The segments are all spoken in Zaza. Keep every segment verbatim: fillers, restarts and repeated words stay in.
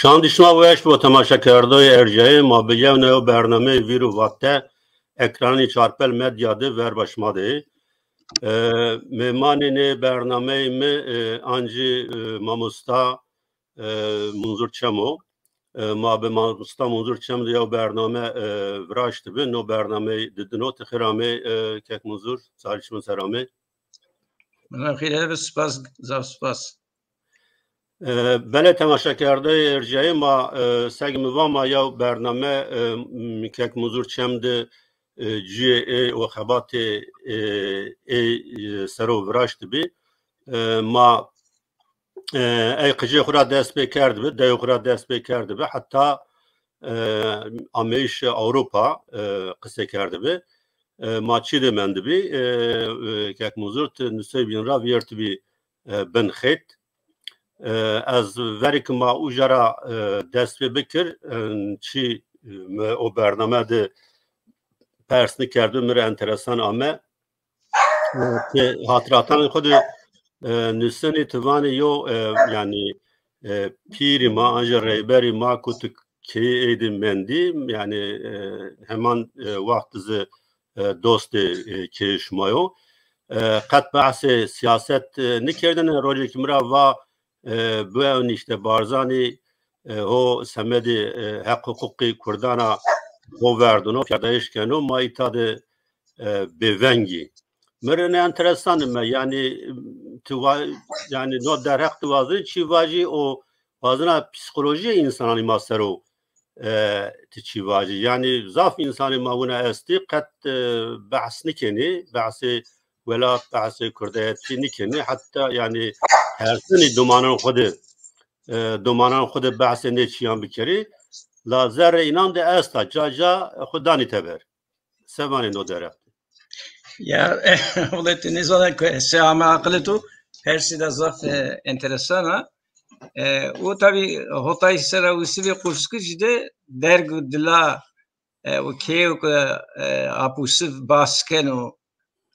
Şandî şima weş bo temaşekerdoyê ercayê ma, bi yewna yew bernameyê Vîr û Vate ekranê Çarpel Medya de verba şima de. E, mêmanê nê bernameyê mi, e, ancî, e, mamosta, e, Munzur Çem o. E, ma bi mamosta Munzur Çem de yew bername, e, viraştibi. No bernameyê didino. Ti xêr amê, e, kek Munzur, sarî çimin ser amê. Minan xêr ebe, spas, zaf spas. E, belê temaşekerdeyê ercayê ma, e, seg mi va ma yew bername, e, m-, kek Munzur Çem de, e, cuyê ê û xebatê, e, ê, e, sero viraştibi. E, ma, e, ey qicê xwu ra dest pê kerdibi, dewê xwu ra dest pê kerdibi. Heta, e, ameyîşê Ewropa, e, qisê kerdibi. E, ma çî de mendibî, e, e, kek Munzur ti nusey bîn ra vîyertibî, e, bin xêt. E, ez verê ke ma uca ra, e, dest pê bikir, e, çî, e, mi o bername de pers nikerdibi, mi rê enteresan ame. E, ti hatiratanê xwu de, e, nusenî, ti vanê yo, e, yanî, e, pîrî ma, ancî reyberî ma ku ti keyê ey de mendî, yanî, e, heman, e, wext zî, e, dostê, e, keyê şima yo. E, qet behsê siyaset, e, nikerdêne. Rocê ke mi ra va, e, biewnî îşte Barzanî, e, ho semedê, e, heq huqûqê kurdan a ho verdino, pîyadayîş keno, ma îta de, e, bêveng î. Mi rê ne enteresan ame, yanî, ti va-, yanî no derheq ti wazenî çî vajî û wazena psîkolojîyê însananê ma ser o, e, ti çî vajî. Yanî zaf însanê ma wina estî, qet, e, behs nikenî, behsê welat, behsê kurdayetî nikenî. Heta yanî tersenî domanan xwu de, e, domanan xwu de behsê nê çîyan bikerî. La zerrê înan de esta, ca ca xwu danî teber. Se vanê no derheq? Ya, wele ti nêzana ke se ame aqilê to, persê de zaf, e, enteresan a. E, o tabî hotay sera wisivê Qurskicî de derg û dila, e, o keyê ke, e, Ap Wisiv bas keno,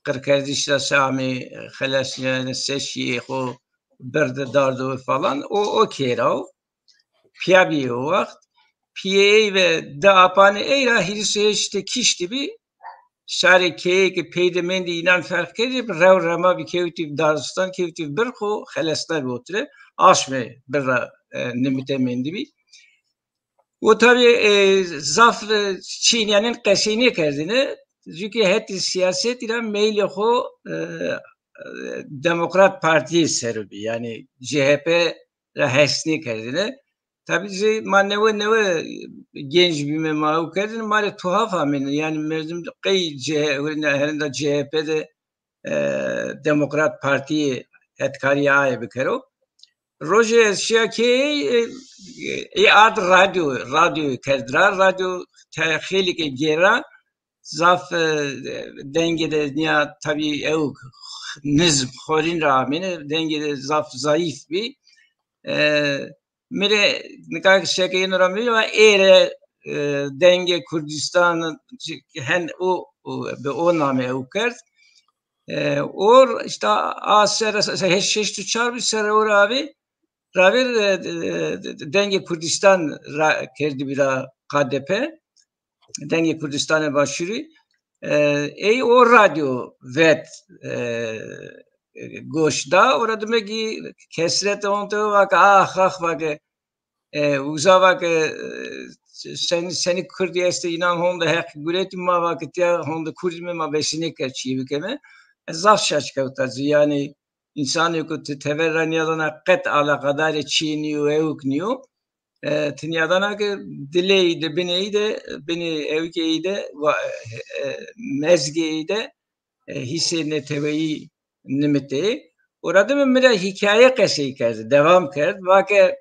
qirkerdiş ra se amê, e, xeles, yanî se şîyê xo birdi dardo falan, o, o key ra o. Pîya bîyê o wext. Pîyê ey ve di apanê ey ra hîris û heştê kiştî bî. Şarê keyeyê ke pey de mendî înan ferq kerdî, rew rema bî, kewtî daristan, kewtî bir, xo xelesna bî otir ra. Aşme bir ra, e, nimite mendî bî. O tabî, e, zaf, e, çînîyanên qesey nêkerdêne. Çunkî hetê sîyasetî ra meylê xo, e, e, Demokrat Partîye ser o bî. Yanî C H P ra hes nêkerdêne. Tabî zî ma newe newe genc bîme, ma ew kerdêne, ma rê tuhaf amêne. Yanî merdim qey C H P, herinda C H P de, e, Demokrat Partîye hetkarîya aye bikero. Rojê ez şiya keyeyî, e, e, ard radyo, radyoyî kerd ra, radyo te-, xeylê ke gêra, zaf, e, dengê de nîya tabî ewk nizm xorîn ra amêne, dengê de zaf zayîf bî. E, mi rê nika ke şeke yeno ra mi va ê rê, e, Dengê Kurdistan, hen o, o, bi o name ew kerd. E, o îşte a serre, se-, se-, heşt, şeşt û çar bî, serre o ra avê, ravêr, e, e, Dengê Kurdistan ra kerdibî ra K D P. Dengê Kurdistanê Başûrî, e, ey o radyo vet, e, e, goş da. Ora dime kî kesrete honde va ke, ax, ax, va ke, e, uza va ke, e, sen-, senî kurdî estê, înan honde heq guretî, ma va ke tîya honde kurdî me, ma besî nêkerd çîyê bikeme. Ez zaf şaş kewta ci, yanî, însanêko ti tever ra nîyadana qet alaqadarê çîyê nîyo, ewk nîyo. E, ti nîyadana ke dilê ey de, binê ey de, binê ewkê ey de, wa-, e, mezgê ey de, e, hîsê neteweyî nimitê. Ora dime mi ra hîkaye qesey kerd, dewam kerd. Va ke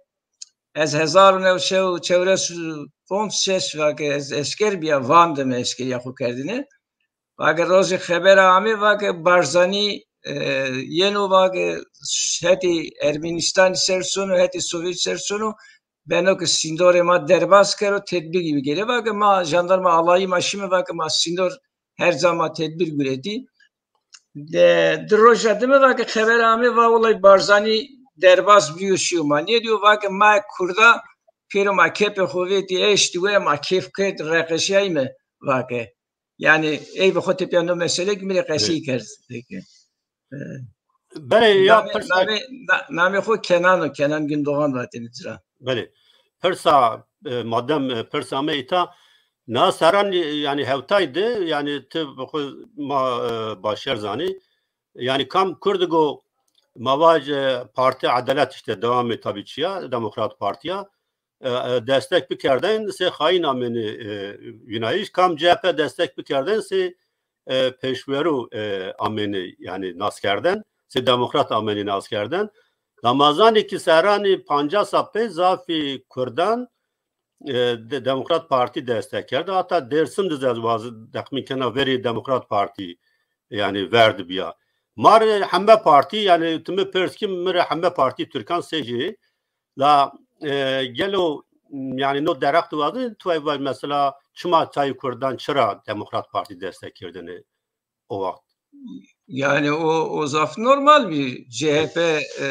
ez hezar û new sey û çewres û ponc şeş, va ke ez esker bîya, Van de mi eskerîya xo kerdêne. Va ke rojê xebera amê, va ke Barzanî, e, yeno, va ke hetê Ermenîstanî ser sono, hetê Sovêt ser sono, beno ke sîndorê ma derbas kero, tedbîrî bigêre. Va ke ma jandarma alayî ma şîme, va ke ma sîndor her ca ma tedbîr guretî. De, di roja dime va ke xebera amê, va wulay Barzanî derbas bîyo, şîyo. Ma nêdîyo, va ke ma kurda pêro ma kepê xo vetî eştî we, ma kêf kerd, reqeşîyayîme vake. Yanî ey bi xo tepîya no meseleyêk mi rê qesey kerd. Peki. E, Belê ya namê, namê, na- namê xo Kenan o, Kenan Gündoğan vatêne ci ra. Belê. Pirsa, e, madem, e, pirsa me îta, na serran, e, yanî hewtay de, yanî ti bi xo ma, e, başer zanî. Yanî kam kurdigo ma vaj, e, Partî Edalet îşte dewamê tabî çiya, Demokrat Partîya, e, e, destek bikerdên sê xayîn amênê, e, vînayîş, kam C H P destek bikerdên sê, e, pêşwerû, e, amênê, yanî naskerden, sê demokrat amênê naskerden. La ma zanî ki serranî pancas a pê zafî kurdan, e, de, Demokrat Partî destek kerde. Hata Dêrsim de zî ez wazî texmîn kena verî Demokrat Partî, yanî verdi bîya. Ma rê heme partî, yanî ti mi pers ki mi rê heme partî Tirkan sê jî. La, e, gelo, yanî no derheq de wazî, tu ey vaj mesela çima tayê kurdan çira Demokrat Partî destek kerdêne o waxt? Yanî o, o zaf normal bî. C H P, e,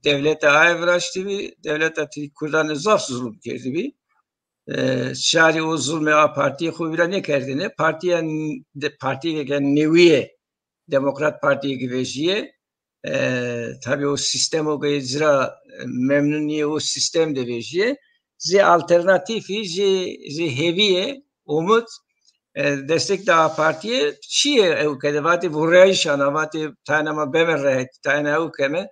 dewlete aye viraştî bî, dewleta Tirk kurdanê zaf zulm kerdî bî. E, şarî o zulmê a partîyê xo vîra nêkerdêne. Partîya n- de, partîyêke newîye, Demokrat Partîyêke vejîye. E, tabî o sîstemo ke ci ra, e, memnun nîyê o sîstem de vejîye. Zê alternatîfî, zê, zê hêvîye, umut, e, destek da a partîye çîyê ewke de, vatê vurîyayîş ana, vatê tayêna ma beme rehet, tayêna ew keme.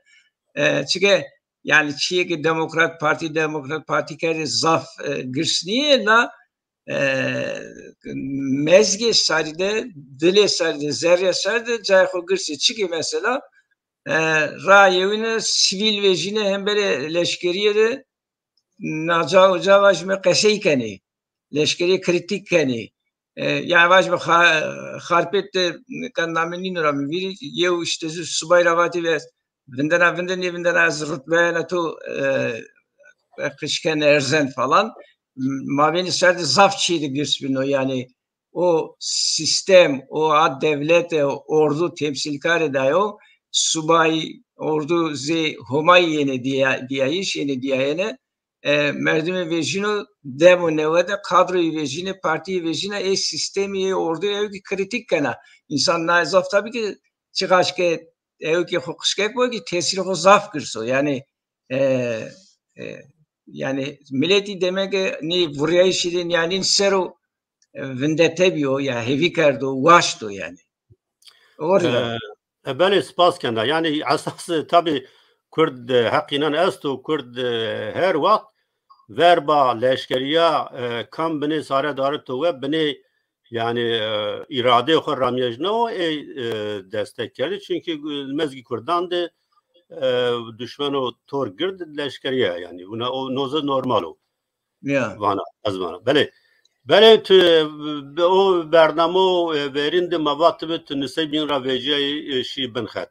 E, çike yanî çîyê ke Demokrat Partî, Demokrat Partî kerdê zaf, e, girs nîyê, la, e, mezgê sarî de, dilê sarî de, zerrîya sarî de cayê xo girs ê. Çike mesela, e, ra yewîne sivîl vejîne hemberê leşkerîye de naca uca vajîme qesey kenê. Leşkerîye krîtîk kenê. E, yanî vajîme Xa-, Xarpêt de, nika namê nîno ra mi vîrî, yew îşte zî subay ra vatî ve vindena, vinde nêvindena ez rutbeyena to, e, qij ken erzen falan. Mabênê ser de zaf çîyê de girs bîno. Yanî o sîstem, o a dewlete, ordu temsîlkarê dayo, subay, ordu zê Homayî yenê dîya-, dîyayîş, yenê dîyayene. E, merdimê vejîno, dem û newe de kadroyî vejîne, partîyê vejîne, ê sîstemî, ê ordu ewkî krîtîk kena. Însan naye zaf tabî ki çiqaş ke ewkî xo qişkek bo ki tesîrê xo zaf girs o. Yanî, e, e, yanî miletî demeke nê vurîyayîşî de nîyanîn ser o, e, vindete bîyo ya hêvî kerdo, waşto yanî. Orî ra. E, e, belê, spas kena. Yanî esas, e, tabî kurd, e, heq înan esto, kurd, e, her waxt verba leşkerîya, e, kam binê sare darito we, binê yanî, e, îradeyê xo ramyejna o, ê, e, destek kerdî. Çunkî, e, mezgî kurdan de, e, duşmeno tor gird leşkerîye yanî. Wina o noze normal o. Ya. Vana, ez vana. Belê. Belê tu, e, o bernamo, e, verîn de ma vat bi tu nisey bîn ra vecîyayî, e, şî bin xet.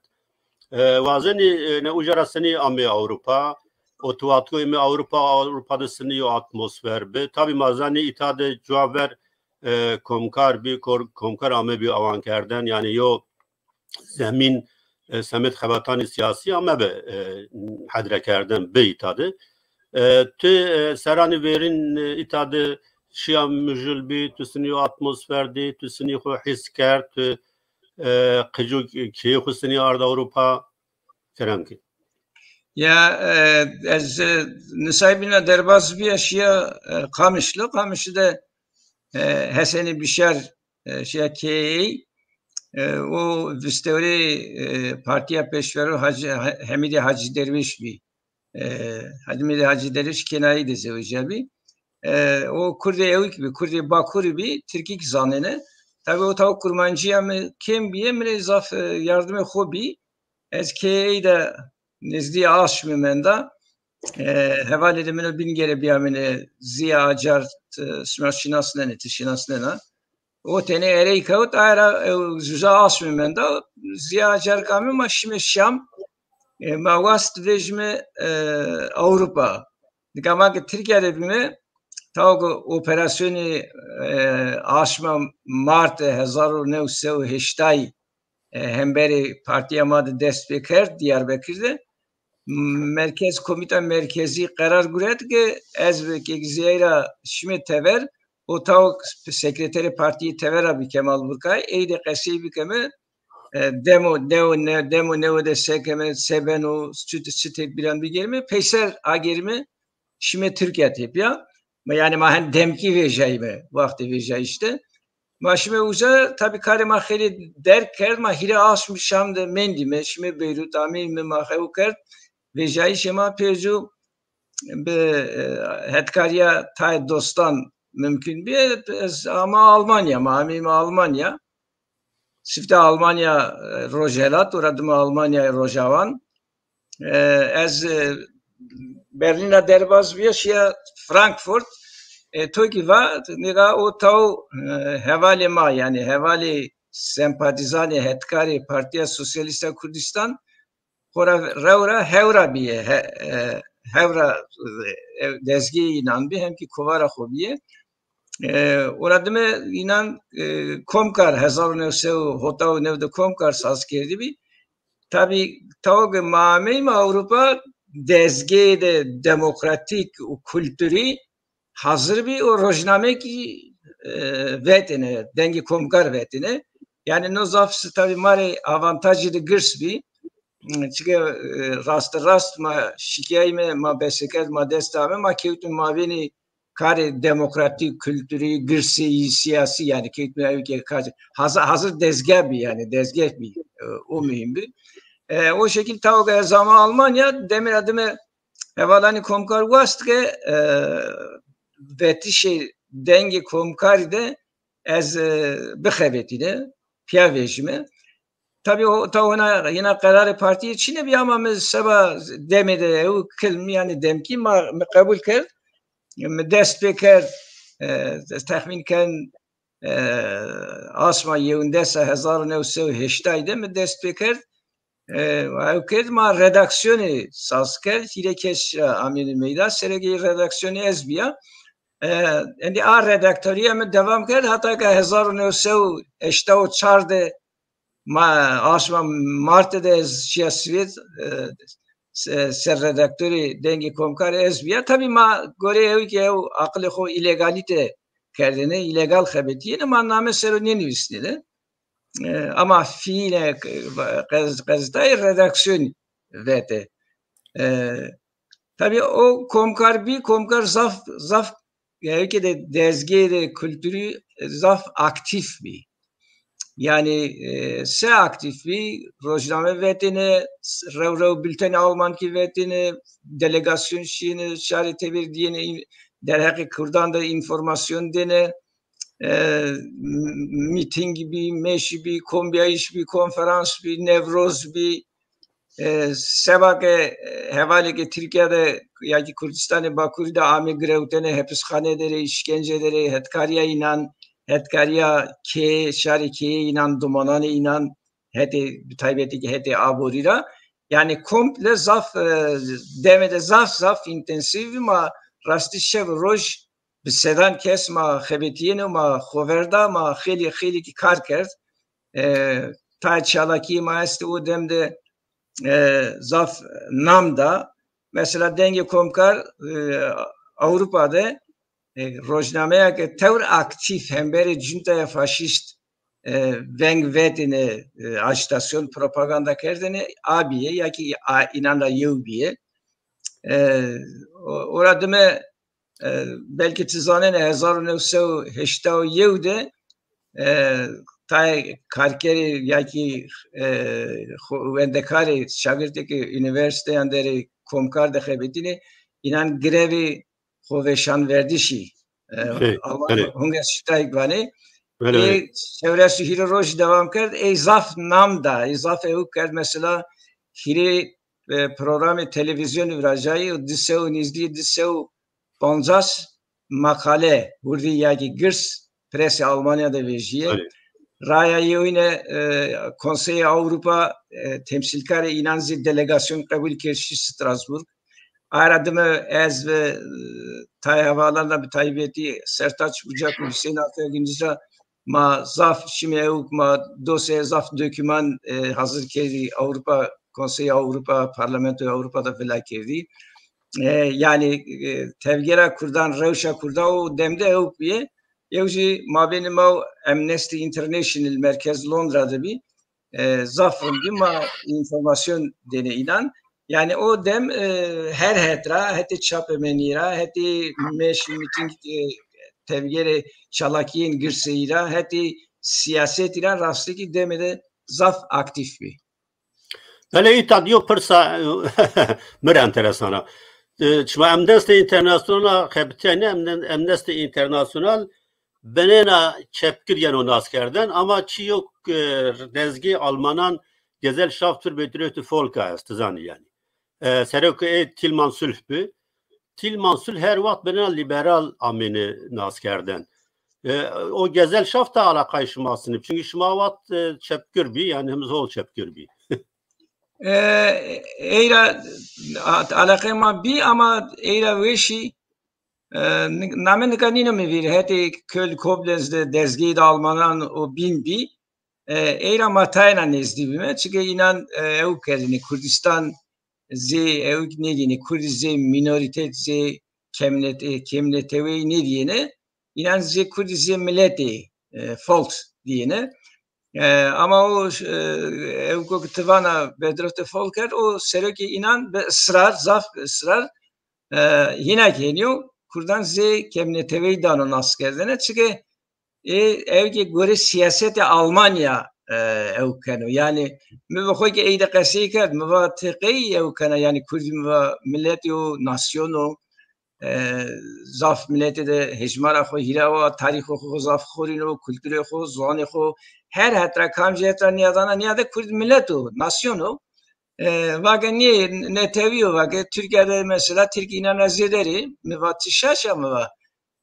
E, wazenî, e, ne uca ra senî amê Ewropa, o tu vat ko êmê Ewropa, Ewropa de senî yo atmosfer bi. Tabî ma zanî îta de cuwa ver, e, komkar bî, kor-, komkar ame bî awan kerden, yanî yo zemîn, e, semed xebatanê sîyasî amebe, e, hedre kerden bi îta de. E, tu, e, serranê verîn, e, îta de şîya mijul bî, tu sinî yo atmosfer dî, tu sinî xo hîs kerd, tu, e, qicû keyê xo sinî ard Ewropa. Kerem ke. Ya, e, ez, e, nisay bîna derbaz bîya şîya, e, Qamişlo. Qamişlo de, e, Hesenî Bîşar, e, şîya K A A, e, o vistewrê, e, Partîya Pêşverû Hacî, He-, Hemîdê Hacî Derwîş bî. E, Hemîdê Hacî Derwîş Kenayî de zewicîyabî. E, o kurdê ewik bî, kurdê Bakurî bî, tirkî kî zanêne. Tabî o taw kurmancîya mi kêm bîye, mi rê zaf, e, yardimê xo bî. Ez K A A de nêzdî aşmî menda. E, hevalê de mino bîn gere bîyamêne Zîya Acar, e, sima şinasnenê, ti şinasnena. O tenê erey kewt, aye ra, e, zuza aşmî menda. Zîya Acar kamî ma şîme Şam. E, ma wast vejîme, e, Ewropa. Nika ma ke Tirkîya de bîme, taw ke operasyonî, e, aşma Martê hezar û new sey û heştay, e, hemberê partîya ma de dest pê kerd Diyarbekir de. merkez, komîta merkezî qerar guret ke ez ve Kekzîyayî ra şîme tever, o taw sekreterê partîyê tever ra bî Kemal Burkay, ey de qesey bikeme, e, demo, demo, ne, demo newe de sekeme, se beno, çi, çi tedbîran bigêrime, peyser agêrime, şîme Tirkîya tepîya. Ma, yanî ma hen demkî vejayîme, wextê vejayîş de. Ma şîme uca, tabî karê ma xeylê derg kerd, ma hîrê asm şam de mendîme, şîme Beyrût, ameyîme ma xew kerd. Vejayîşê ma pêcû bi, e, hetkarîya tayê dostan mumkun bî. Ez ama Almanya, ma ameyîme Almanya. Sifte Almanya, e, Rojhelat, ora dime Almanya Rojawan. E, ez, e, Berlîn ra derbaz bîya, şîya Frankfurt. E, to kî va, nîka o taw, e, hevalê ma, yanî hevalê sempatîzanê, hetkarê Partîya Sosyalîst a Kurdîstan, xora rew ra, hew ra bîye, he-, e, hew ra, e, dezgeyê înan bî, hem kî kovara xo bîye. E, ora dime înan, e, Komkar hezar û new sey û hota û new de Komkar saz kerdîbî. Tabî taw ke ma ameyîme Ewropa, dezgeyê de demokratîk û kulturî hazir bî û rojname kî, e, vetêne, dengê Komkar vetêne. Yanî no zaf s-, tabî ma rê avantajî de girs bî. Çike, e, raste rast ma şikîyayîme, ma besekerd, ma dest ame, ma kewtîme mabênê karê demokratîk, kulturî, girsî, sîyasî, yanî kewtîme ewke kar, hazir, hazir dezgeh bî, yanî dezgeh bî, e, o muhîm bî. E, o şekil taw ke ez ama Almanya, demê ra dime hevalanê Komkar wast ke, e, vetişê dengê Komkarî de ez, e, bixebetîne, pîya vejîme. Tabî o, taw hona yena qerarê partîye çinê bî ama mi seba demê de ew kilm, yanî demkî ma, mi qebul kerd. Mi dest pê kerd, e, ez texmîn ken, e, asma yewndesa hezar û new sey û heştay de mi dest pê kerd. E, ew kerd ma redaksîyonî saz kerd, hîrê kes ra amêne meyda, serekê redaksîyonî ez bîya. E, endî a redaktorîya mi devam kerd, heta ke hezar û new sey û heştay û çar de ma, aşma Martê de ez şîya Swêd, e, se-, serredaktorê Dengê Komkar ez bîya. Tabî ma gorê ew ke ew aqilê xo îlegalîte kerdêne, îlegal xebetîyêne, ma name ser o nênivîsnêne. E, ama fiîle, e, qez-, qezetayê redaksîyonî vete. E, tabî o Komkar bî, Komkar zaf, zaf, yanî ke de dezgeyê de kulturî, e, zaf aktîf bî. Yanî, e, se aktîf bî, rojname vetêne, s-, rew rew bultenê almankî vetêne, delegasyon şîyêne, şarê teber dîyêne, în-, derheqê kurdan de înformasyon dêne, e, m-, mîtîng bî, mêşî bî, kombîyayîş bî, konferans bî, Newroz bî, e, seba ke, e, hevalê ke Tirkîya de ya kî Kurdistanê Bakurî de amê girewtene, hepisxane de rê, îşkence de rê, hetkarîya înan, hetkarîya keyê, şarê keyê înan, domananê înan, hetê, bi taybetî kî hetê aborî ra. Yanî komple zaf, e, demê de zaf, zaf întensîf bî, ma rastî şev û roj bi sedan kes ma xebetîyêne, ma xo ver da, ma xeylê, xeylê kî kar kerd. E, tayê çalakîyê ma estê o dem de, e, zaf nam da. Mesela Dengê Komkar, e, Ewropa de, e, rojnameya ke tewr aktîf hemberê cuntaya faşîst, e, veng vetêne, e, ajîtasyon, propaganda kerdêne, a bîye, ya kî a, înan ra yew bîye. E, o, ora dime, e, belkî ti zanenê, hezar û new sey û heştay û yew de, e, tayê karkerê ya kî, e, xo-, wendekarê, şagirtê ke unîversîteyan de rê Komkar de xebetînê, înan grevê xoveşanverdişî, e, Alman Hungerstreik vanê. Ê çewres û hîrê roj dewam kerd, ey zaf nam da, ey zaf ewk kerd. Mesela hîrê, e, programê televîzyonî virajayî û di sey û nîzdî, di sey û pancas makale, hurdî ya kî girs, presê Almanya de vejîye. Raya yewîne, e, Konseyê Ewropa, e, temsîlkarê înan zî delegasyon qebul kerd şî Strasbourg. Aye ra dime ez ve, e, tayê hevalan ra bi taybetî Sertaç Bucak û Hüseyin Akagündüz ra ma zaf şîme ewk, ma dosyaya zaf doküman, e, hazir kerdî Ewropa Konseyê Ewropa, Parlamentoya Ewropa de vila kerdî. E, yanî, e, tevgera kurdan, rewşa kurdan o dem de ewk bîye. Yew jî mabênê ma û Amnesty International merkez Londra de bî. E, zaf rind bî, ma înformasyon dêne înan. Yanî o dem, e, her het ra, hetê çapemenî ra, hetê mêş, mîtîng, e, tevgerê çalakîyên girseyî ra, hetê siyasetî ra rastî kî demê de zaf aktîf bî. Belê, îta diyo pirsa mi rê enteresan a. E, şima Amnesty International a xebitîyayne, Amne-, Amnesty International binêna çepgir yeno nas kerden, ama çîyo, e, dezgê Almanan Gesellschaft für bedrohte Völker est, ti zanî yanî. E, serokê ê Tilman Sulh bi. Tilman Sulh her wext binêna liberal amêne nas kerden. E, o Gesellschaft de alaqayê şima sinî? Çünkü şima wext, e, çepgir bî, yanî him zol çepgir bî. E, ey ra a-, alaqeyê ma bî, ama ey ra weşî, e, ni-, name nika nîno mi vîr. Hetê Köln, Koblenz de dezgeyî de Almanan o bîn bî. E, ey ra ma tayêna nêzdî bîme. Çike înan, e, ewk kerdêne Kurdistan zê ewk nêdîyêne, Kurdî zê mînorîtet, zê kemnet-, e, kemneteweyî nêdîyêne. Înan zê Kurdî zê miletê, e, Volk dîyêne. E, ama o, e, ewko ke ti vana bedrohte Völker, o serokê înan bi israr, zaf bi israr, e, hîna kî henî yo, kurdan zê kemneteweyî dano nas kerdene. Çike ê ewkê gorê siyasetê Almanya, e, ewk keno. Yanî mi bi xo kî ey de qesey kerd, mi va ti qey ewk kena, yanî kurdî, mi va miletî yo, nasyon o, e, zaf miletê de hejmara xo hîra wa, tarîxê xo zaf xorîn o, kulturê xo, ziwanê xo, her het ra, kamcî het ra nîyadana nîyade, kurd milet o, nasyon o. E, vake nê, netewî yo, vake Tirkîya de mesela tirk înan ra zêder ê. Mi va ti şaş a, mi va.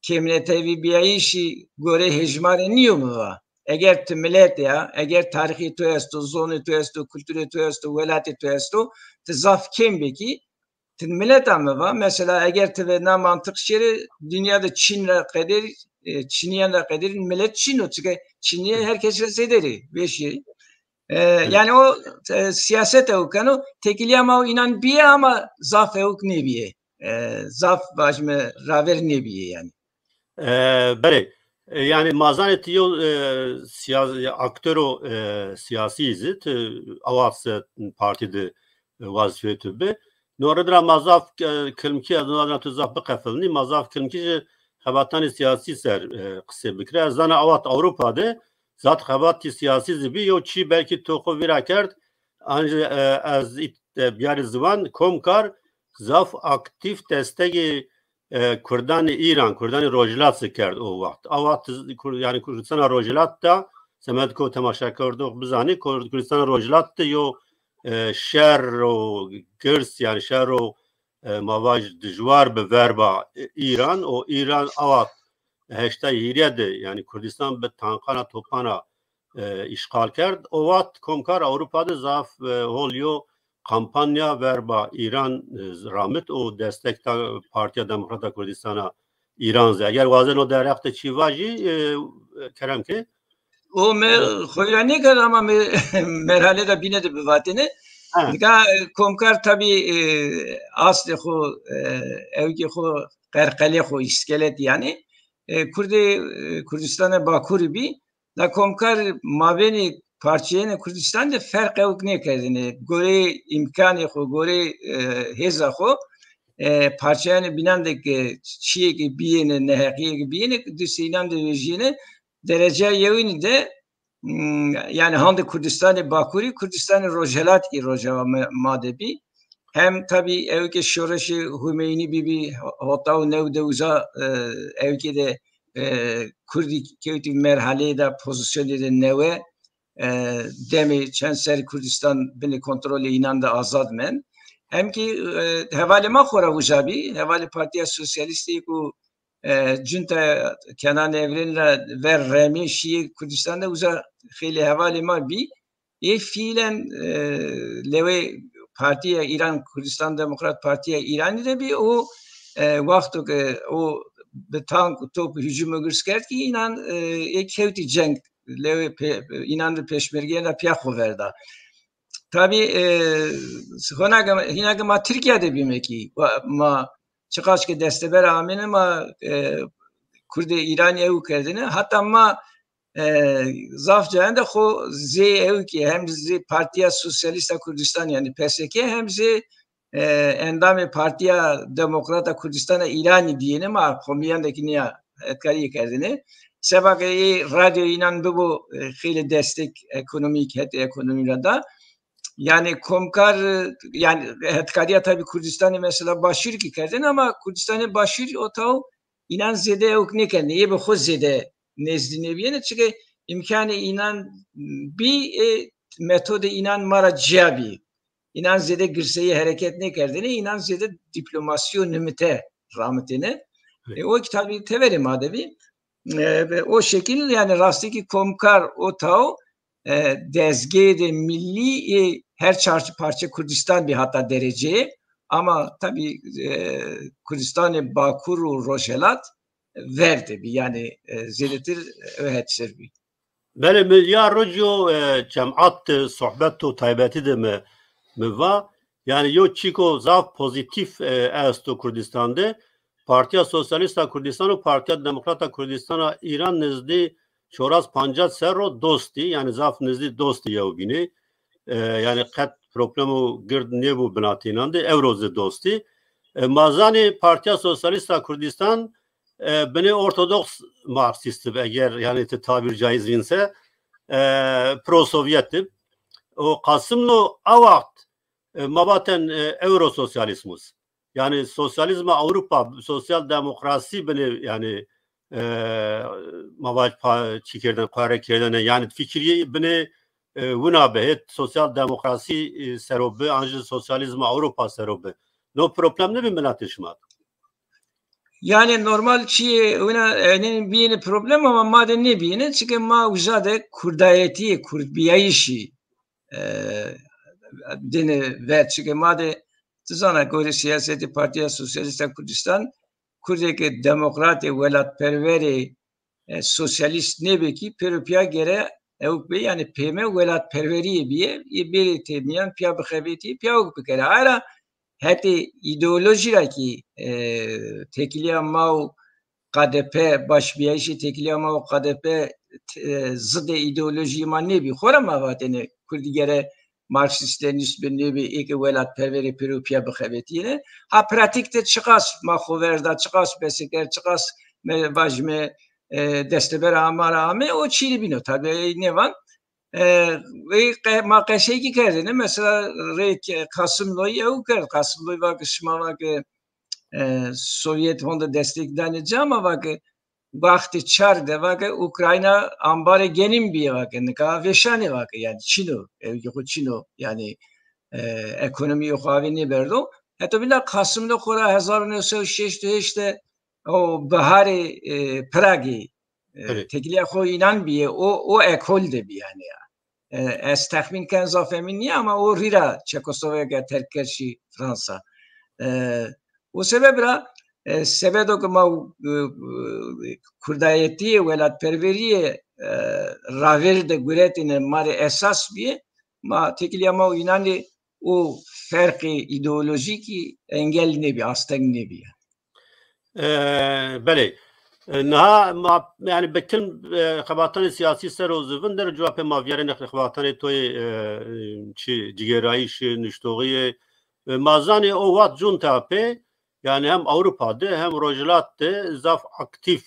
Kêmnetewîbîyayîşî gorê hejmarê nîyo, mi va. Eger ti miletê ya, eger tarîxê to esto, zonê to esto, kulturê to esto, welatê to esto, ti zaf kêm bikî, ti milet a, mi va. Mesela eger ti ve na mantiq şêrê, dinya de Çîn ra qeder, e, Çînîyan ra qederîn milet Çîn o. Çike Çînîye her kes ra zêder ê, weşî. E, yanî o, e, siyaset ewk keno, têkilîya ma û înan bîye ama zaf ewk nêbîye. E, zaf vajime raver nêbîye yanî. E, belê. E, yanî ma zanê ti yew, e, siyas-, aktoro, e, siyasî zî, ti awa se partî de, e, wazîfeyê tu bi. No rê ra ma zaf, e, kilmkî, ez no ra tu zaf biqefilnî, ma zaf kilmkî ji xebatanê siyasî ser, e, qisê bikire. Ez zana awa ti Ewropa de zaf xebatî siyasî zî bî, yew çî belkî to xo vîra kerd, ancî, e, ez ît-, e, biyarî ziwan, Komkar zaf aktîf destegê, e, kurdanê Îran, kurdanê Rojhilat zî kerd o wext. A wext z-, Kur-, yanî Kurdistana Rojhilat de, semed ko temaşekerdox bizanî, Kur-, Kurdistana Rojhilat de yo, e, şer û girs, yanî şer û, e, ma vaj dijwar bi verba, e, Îran û Îran a wext heştay hîrê de, yanî Kurdistan bi tankana, topana, e, îşxal kerd. O wext Komkar Ewropa de zaf, e, hol yo kampanya verba Îran, e, ramit û destek da Partîya Demokrata Kurdistana Îran zî. Eger wazeno derheq de çî vajî, e, kerem ke. O mi xo ra nêkerd ama mi merhale de bîne de bivatêne. Ha. Nika, e, Komkar tabî, e, aslê xo, e, ewkê xo, qerqelê xo, îskelet yanî. E, Kurdê, e, Kurdistanê Bakurî bî. La Komkar mabênê parçeyênê Kurdistan de ferq ewk nêkerdêne. Goreyê îmkanê xo, goreyê, e, hêza xo, e, parçeyanê bînan de ke çîyê ke bîyêne, neheqîyê ke bîyêne, dustê înan de vejîyêne. Dereceya yewînî de, m, yanî handê Kurdistanê Bakurî, Kurdistanê Rojhelat kî roja ma, ma de bî. Hem tabî ewkê şoreşê Humeynî bîbî, hota û new de uza, e, ewkê de, e, Kurdî kewtî merhaleyê de, pozîsyonê de newe, e, demê çend serrî Kurdistan binê kontrolê înan de azad mend. Hem kî, e, hevalê ma xo ra uza bî, hevalê Partîya Sosyalîstî ku, e, cunta Kenan Evrenî ra ver remî şîyê Kurdistan de, uza xeylê hevalê ma bî. Ê fiîlen, e, lewê Partîya Îran, Kurdistan Demokrat Partîya Îranî de bî û, e, wexto ke o bi tank û top hücum û girs kerd kî înan, e, ê kewtî ceng, lewê pe-, înan de pêşmergeyên ra pîya xo verda. Tabî, e, hona ke, hîna ke ma Tirkîya de bîme kî, wa-, ma çiqas ke desteber amêne ma, e, Kurdê Îranî ew kerdêne. Heta ma, e, zaf cayan de xo zê ew kî hem zê Partîya Sosyalîst a Kurdistan, yanî P S K, hem zê, e, endamê Partîya Demokrat a Kurdistan a Îranî dîyêne, ma qomîyan de kî nîya hetkarîye kerdêne. Seba ke ê radyo înan bibo, e, xeylê destek ekonomîk, hetê ekonomî ra da. Yanî komkar, e, yanî hetkarîya tabî Kurdistanê mesela Başûrî kî kerdêne ama Kurdistanê Başûrî o taw înan zêde ewk nêkerdêne. Ê bi xo zêde nezdî nêbîyêne. Çike îmkanê înan bî, e, metodê înan ma ra cîya bî. Înan zêde girseyî hereket nêkerdêne, înan zêde dîplomasî û nimite ramitêne. E, o kî tabî teverê ma de bî. E, ve o şekil, yanî rastî kî komkar o taw, e, dezgeyê de millî, e, her çar parçe Kurdistan bî hata dereceyê. Ama tabî, e, Kurdistanê Bakur û Rojhelat ver de bî. Yanî, e, zêdetir o het ser bî. Belê, mi ya roco, e, cemat de sohbet û taybetî de mi, mi va, yanî yo çîko zaf pozîtîf, e, esto Kurdistan de. Partîya Sosyalîst a Kurdistan û Partîya Demokrat a Kurdistan a Îran nizdî çoras pancas serr o dostî, yanî zaf nizdî dostî yewbînî. E, yanî qet problem û gird nêbû binatê înan de, ewro zî dostî. E, ma zanî Partîya Sosyalîst a Kurdistan, e, binê ortodoks Marksîst bi, eger yanî ti tabîr caiz vînse, e, pro-Sovyet bi. O Kasımlo a waxt, e, ma vaten, e, Eurososyalîsmus. Yanî sosyalîzma Ewropa, sosyal demokrasî binê, yanî, e, ma vaj pa çî kerdene, qare kerdene, yanî fikirî binê, e, wina bi, hêt sosyal demokrasî, e, sero bi, an jî sosyalîzma Ewropa sero bi. No problem nêbî miletê şima? Yanî normal çîyê wina, e, nê bîyêne problem ama ma de nêbîyêne, çike ma uza de kurdayetîyê, kurdbîyayîşî, e, dêne ver. Çike ma de, ti zana, gorê sîyasetê Partîya Sosyalîst a Kurdistan, kurdê ke demokratê, welatperwerê, e, sosyalîst nêbê kî pêro pîya gere ewk bê, yanî pême welatperwerîye bîye, yê bêrê têmîyan pîya bixebetî, pîya ewk bikere. Aye ra hetê îdeolojî ra kî, e, têkilîya ma û K D P, başbîyayîşê têkilîya ma û K D P, e, zidê îdeolojîyê ma nêbî. Xora ma vatêne kurdî gere Marksîst-Lenînîst bi, nêbî ê ke welatperwerê pêro pîya bixebetîyêne. Ha pratîk de çiqas ma xo verda, çiqas besekerd, çiqas me vajime, e, desteber a ma ra ame, o çîrî bîno. Tabî ey nêvan. E, ey qe-, ma qesey kî kerdêne. Mesela rê ke-, Kasımloyî ew kerd. Kasımloyî va ke şima va ke, e, Sovyet honde destek danê ci ama va ke wextê çar de va ke Ukrayna ambarê genîm bîye va ke, nika vêşanê va ke, yanî çin o, ewkê xo çin o, yanî, e, ekonomîyê xo avê nêberdo. Heto bîla Kasımlo xora hezar û new sey û şeşt û heşt de o biharê, e, Pragî, e, têkilîya xo înan bîye, o, o ekol de bî yanî ya. E, ez texmîn ken zaf emîn nîya ama o rî ra Çekoslovakya terk kerd şî Fransa. E, o sebeb ra, e, sebedo ke ma, e, e, kurdayetîye, welatperwerîye, e, ravêr de guretîne ma rê esas bîye, ma têkilîya ma û înan rê o ferqê îdeolojîkî engel nêbî, asteng nêbî. E, belê. E, niha ma, yanî, bi kilm, e, xebatanê sîyasî ser o zî vinderê, cuwa pê ma vîyarêne xebatanê to yê, e, çi, cigêrayîşî, nuştoxîyê. E, ma zanê o wext cunta pê, yanî hem Ewropa de hem Rojhilat de zaf aktîf,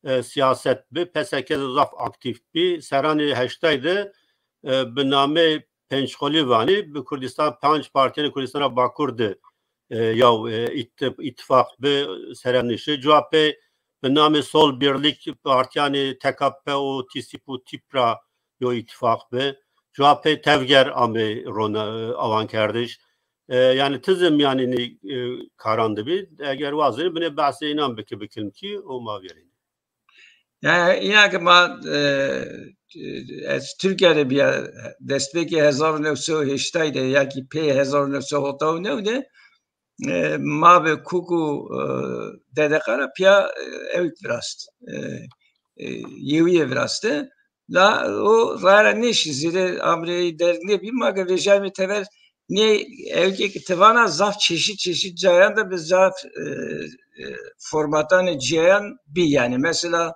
e, sîyaset bi, P S K zî zaf aktîf bî. Serranê heştay de, e, bi namê Pençxolî vanî, bi Kurdistan, panc partîyanê Kurdistana Bakur de, e, yaw, e, îtti-, îttifaq bi, serenişi. Cuwa pê bi namê Sol Birlik partîyanê T K P û T S İP û tîp ra yo îttifaq bi. Cuwa pê Tevger amê rona, e, awankerdiş. E, yanî ti zî mîyanê nê, e, karan de bî. Eger wazenî binê behsê înan bike bi kilmkî û ma vîyarêne. Yanî îna ke ma, e, ez Tirkîya de bîya, destpêkê hezar û new sey û heştay de ya kî pê hezar û new sey û hewtay û new de, e, ma bi kuk û, e, dedeqa ra pîya, e, ewk virast. E, e, yewîye viraste. La o raya nêşî, zêde amrê ey derg nêbî, ma ke vejîyayme tever, nê ewkê ke ti vana zaf çeşît çeşît cayan de bi zaf, e, e, formatanê cîyayan bî yanî. Mesela,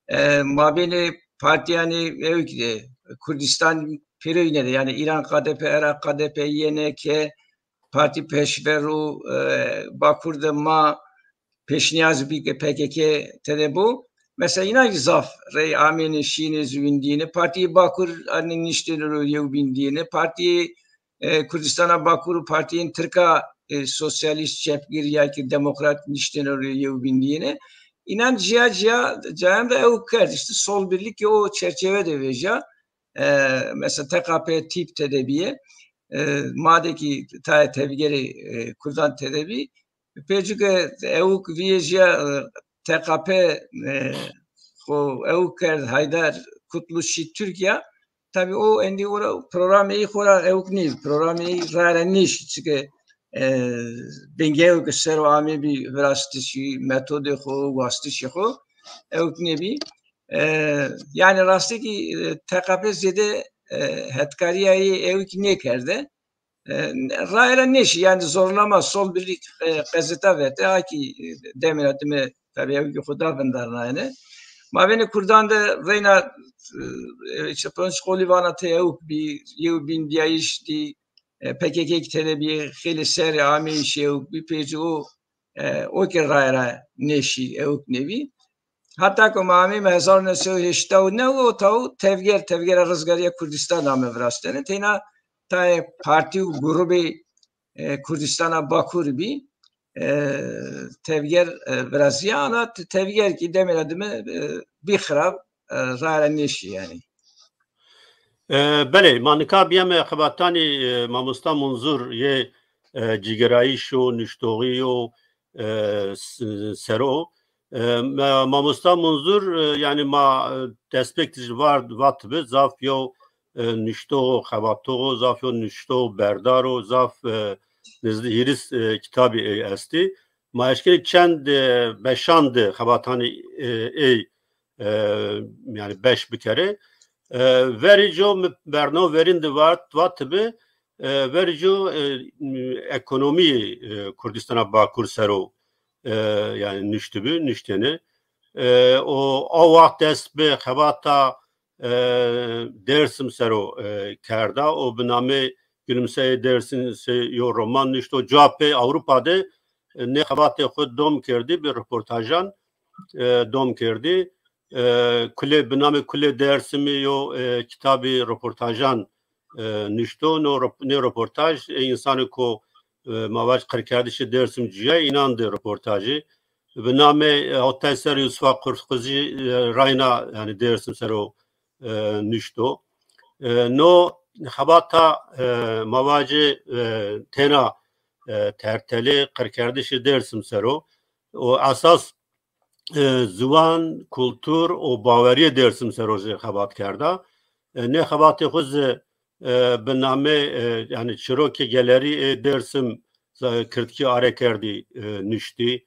e, mabênê partîyanê ewk de, Kurdistan pêroyîne de, yanî Îran K D P, Iraq K D P, Y N K, Partî Peşverû, e, Bakur de ma pêşnîyaz bî ke P K K tede bo. Mesela înan kî zaf rey amêne şîyêne zî windîyêne. Partîyê Bakur anî niştêne ro yewbîn dîyêne. Partîyê, e, Kurdistana Bakur û partîyên Tirka, e, sosyalîst, çepgir ya kî demokrat niştêne ro yewbîn dîyêne. Înan cîya cîya cayan de ewk kerd. Îşte Sol Birlik o çerçeve de vejîya. E, mesela T K P tîp tede bîye. E, ma de kî tayê tevgerê, e, Kurdan tede bî. Pêcû ke ewk vîyejîya, e, T K P, e, xo ewk kerd Haydar Kutlu şî Tirkîya. Tabî o endî ora programê ey xo ra ewk nêbî. Programê ey raya ra nêşî. Çike, e, bingeyê ke ser o amebî virastişî, metodê xo, wastişê xo ewk nêbî. E, yanî rastî kî, e, T K P zêde, e, hetkarîya ey ewk nêkerde. E, raya ra nêşî, yanî zorlama Sol Birlik, e, qezeta vete, a kî, e, demêna dime tabî ewkê xo da vindarnayene. Mabênê Kurdan de reyna, e, çepon şkolî vana tê ewk bî, yewbîn dîyayîş dî, e, P K K kî tede bî, xeylê serrî ameyîşê ewk bî, pêcû o, e, o kî raya ra nêşî, ewk nêbî. Heta ku ma ameyme hezar û new sey û heştay û new o taw tevger, Tevgera Rizgarîya Kurdistan ame virastene. Teyna tayê partî û grubê, e, Kurdistana Bakur bî. E, tevger, e, virazîya ana te-, tevger kî demêna dime, e, bî xirab, e, raya ra nêşî yanî. E, belê, ma nika bîyeme xebatanî, e, mamosta Munzur yê, e, cigêrayîş û nuştoxî û, e, s-, ser o. E, ma-, mamosta Munzur, e, yanî ma, e, destpêk de jî vard, vat bi, zaf yew, e, nuştox o, xebatox o, zaf yew nuştox berdar o, zaf, e, nizdî hîris, e, kitabî ey estî. Ma eşkenî çend, e, beşan de xebatanî, e, ey, e, yanî beş bikerê. E, verî co mi bernama verîn de vat, vat bi, e, verî co, e, ekonomîyê, e, Kurdistana Bakur ser o, e, yanî nuştibî, nuştêne. E, o, o waxt dest bi xebata, e, Dêrsim ser o, e, kerda. O bi namê Gülümseyê Dêrsim sey yo roman nuşto. Cuwa pê Ewropa de, e, nê xebatê xo dom kerdî, bi reportajan, e, dom kerdî. E, Kulê, bi namê Kulê Dêrsimî yo, e, kitabî reportajan, e, nuşto. No rep-, nê reportaj, e, însanê ko, e, ma vaj qirkerdişê Dêrsim cuyay, înan de reportajî. Bi namê, e, Hotay ser Yusufa Qurxuzî, e, rayna, yanî Dêrsim ser o, e, nuşto. E, no xebata, e, ma vajê, e, têna, e, tertelê qirkerdişê Dêrsim ser o. O esas, e, ziwan, kultur û bawerîyê Dêrsim ser o jî xebat kerda. E, nê xebatê xo zî, e, bi namê, e, yanî Çirokê Gelerî ê Dêrsim, za-, kirdkî are kerdî, e, nuştî.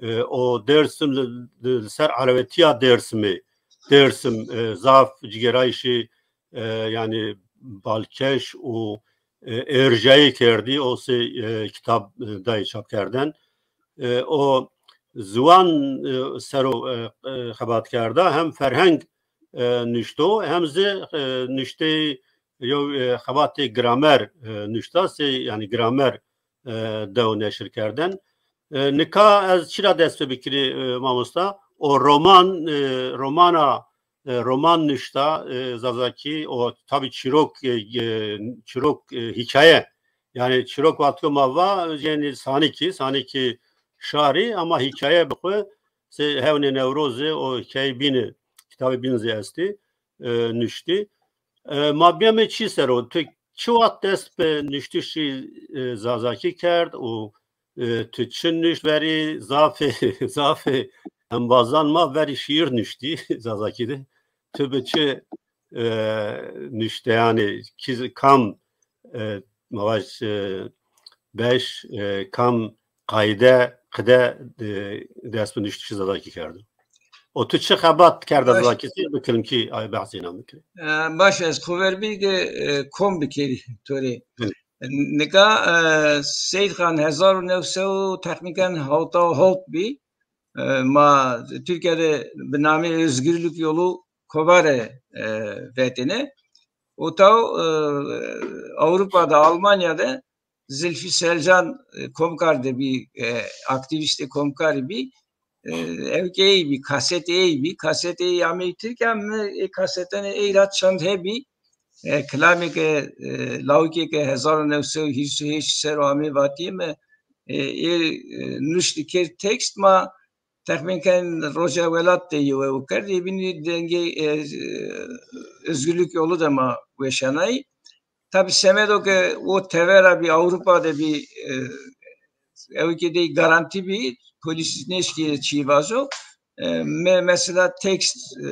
E, o Dêrsim li, li, li ser elewetîya Dêrsimî, Dêrsim, e, zaf cigêrayîşî, e, yanî balkêş û, e, êrjayî kerdî, o sey, e, kitab, e, dayê çapkerden. E, o ziwan, e, ser o, e, e, xebat kerda, hem ferheng, e, nuşto, hem zî, e, nuşteyî yew, e, xebatê gramer, e, nuşta, sey, yanî gramer, e, dew neşir kerden. E, nika ez çira dest pê bikirî, e, mamosta? O roman, e, romana, e, roman nuşta, e, Zazakî, o tabî çîrok, e, e, çîrok, e, hîkaye. Yanî çîrok wexto ma va, yanî sanikî, sanikî şarî, ama hîkaye bi xwu, sey Hewnê Newrozî, o hîkaye bînî, kitabê bîn zî estî, e, nuştî. E, ma bîyame çî ser o? Tu çi wext dest bi nuştişî, e, Zazakî kerd û, e, tu çi nuşt verî? Zafê, zafê embazan ma verî şîîr nuştî Zazakî de. Tu bi çi, e, nuşteyanê, kî, kam, e, ma vaj, e, beş, e, kam qayde, qide, e, dest bi nuştişî Zazakî kerdo? O tu çi xebat kerde zazakî, sey bikirim kî ay behsê na bikirim. E, baş, ez xo ver bî ke, e, kom bikerî to rê. Nika, e, Seyîd Xan hezar û new sey û texmîn ken hewta û hewt bî. E, ma Tirkîya de bi namê Özgürlük Yolu kovare, e, vetêne. Û taw, e, Ewropa de, Almanya de Zilfî Selcan, e, komkar de bî, e, aktîvîstê komkarî bî. E, ewkê ey bî, kasetê ey bî, kasetê ey ameyî Tirkîya, mi ê kasetanê ey ra çend hebî, e, kilamê ke, e, lawikê ke hezar û new sey û hîris û heşt ser o amê vatîyê mi, e, ê, e, nuştî kerd tekst ma texmîn ken roja welat de yew ew kerd, ê bînî dengê, e, e, Özgürlük Yolu de ma weşanayî. Tabî semedo ke o tevera bî, Ewropa de bî, e, ewkê dey garantî bî, polîs nêşkî çî vajo. E, me, mesela tekst, e,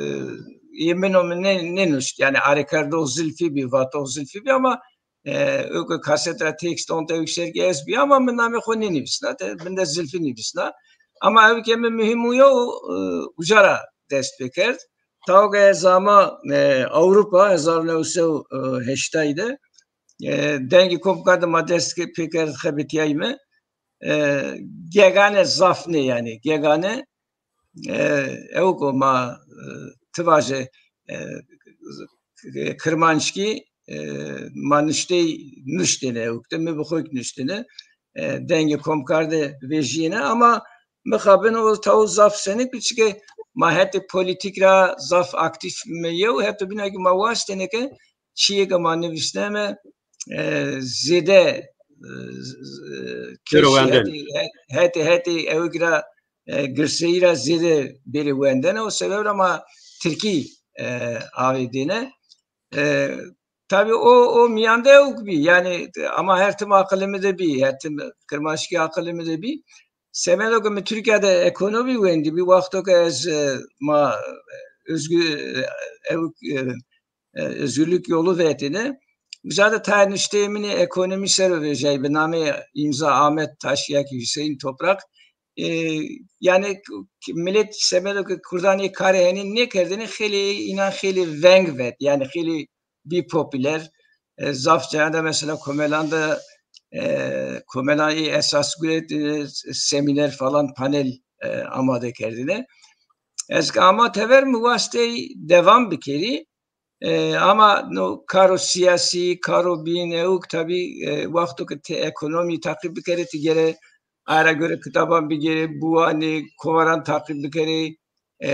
yê min o mi nê, nênuşt. Yanî arekerdox Zilfî bî, vatox Zilfî bî ama, e, ewke kaset ra tekst onte ewk ser kî ez bî ama mi namê xo nênivîsna. De, bin de Zilfî nivîsna. Ama ewkê mi muhîm uyo, e, uca ra dest pêkerd. Taw ke ez ama, e, Ewropa, hezar û new sey û heştay de, e, dengê komkar de ma dest ke-, pêkerd xebitîyayîme. E, gegane zaf nê yanî, gegane, e, ewk o ma, e, ti vaje, e, kirmanckî, e, ma nuştey nuştêne ewk de, mi bi xo kî nuştêne, e, dengê komkar de vejîyêne ama mixabin o taw zaf senik bî, çike ma hetê polîtîk ra zaf aktîf me yew, heto bîna kî ma wastêne ke çîyê ke ma nivîsneme, e, zêde, e, z-, z-, e, kesî hetê, he-, hetê, hetê ewk ra, e, girseyî ra zêde bêrê wendene. O sebeb ra ma tirkî, e, avêdêne. E, tabî o, o mîyan de ewk bî. Yanî ama her tim aqilê mi de bî, her tim kirmanckî aqilê mi de bî. Semedo ke mi Tirkîya de ekonomî wendî bî, wexto ke ez, e, ma, e, Özgür, e, ewk, e, e, Özgürlük Yolu vetêne. Uca de tayê nuşteyê min ê ekonomî ser o vejayî, bi namê îmza Ahmet Taş ya kî Hüseyin Toprak. E, yanî k-, k-, milet semedo ke kurdan ê karê henî nêkerdêne, xeylê înan xeylê veng vet, yanî xeylê bî popûler. E, zaf cayê de mesela komelan de, e, komelan ê esas guret, e, semîner falan, panel, e, amade kerdêne. Ez ke ama tever mi wastey devam bikerî. E, ama no karo sîyasî, karo bîn ewk tabî, e, wexto ke ti ekonomî taqîb bikerê, ti gere aye ra gore kitaban bigêrê, biwanê, kovaran taqîb bikerê, e,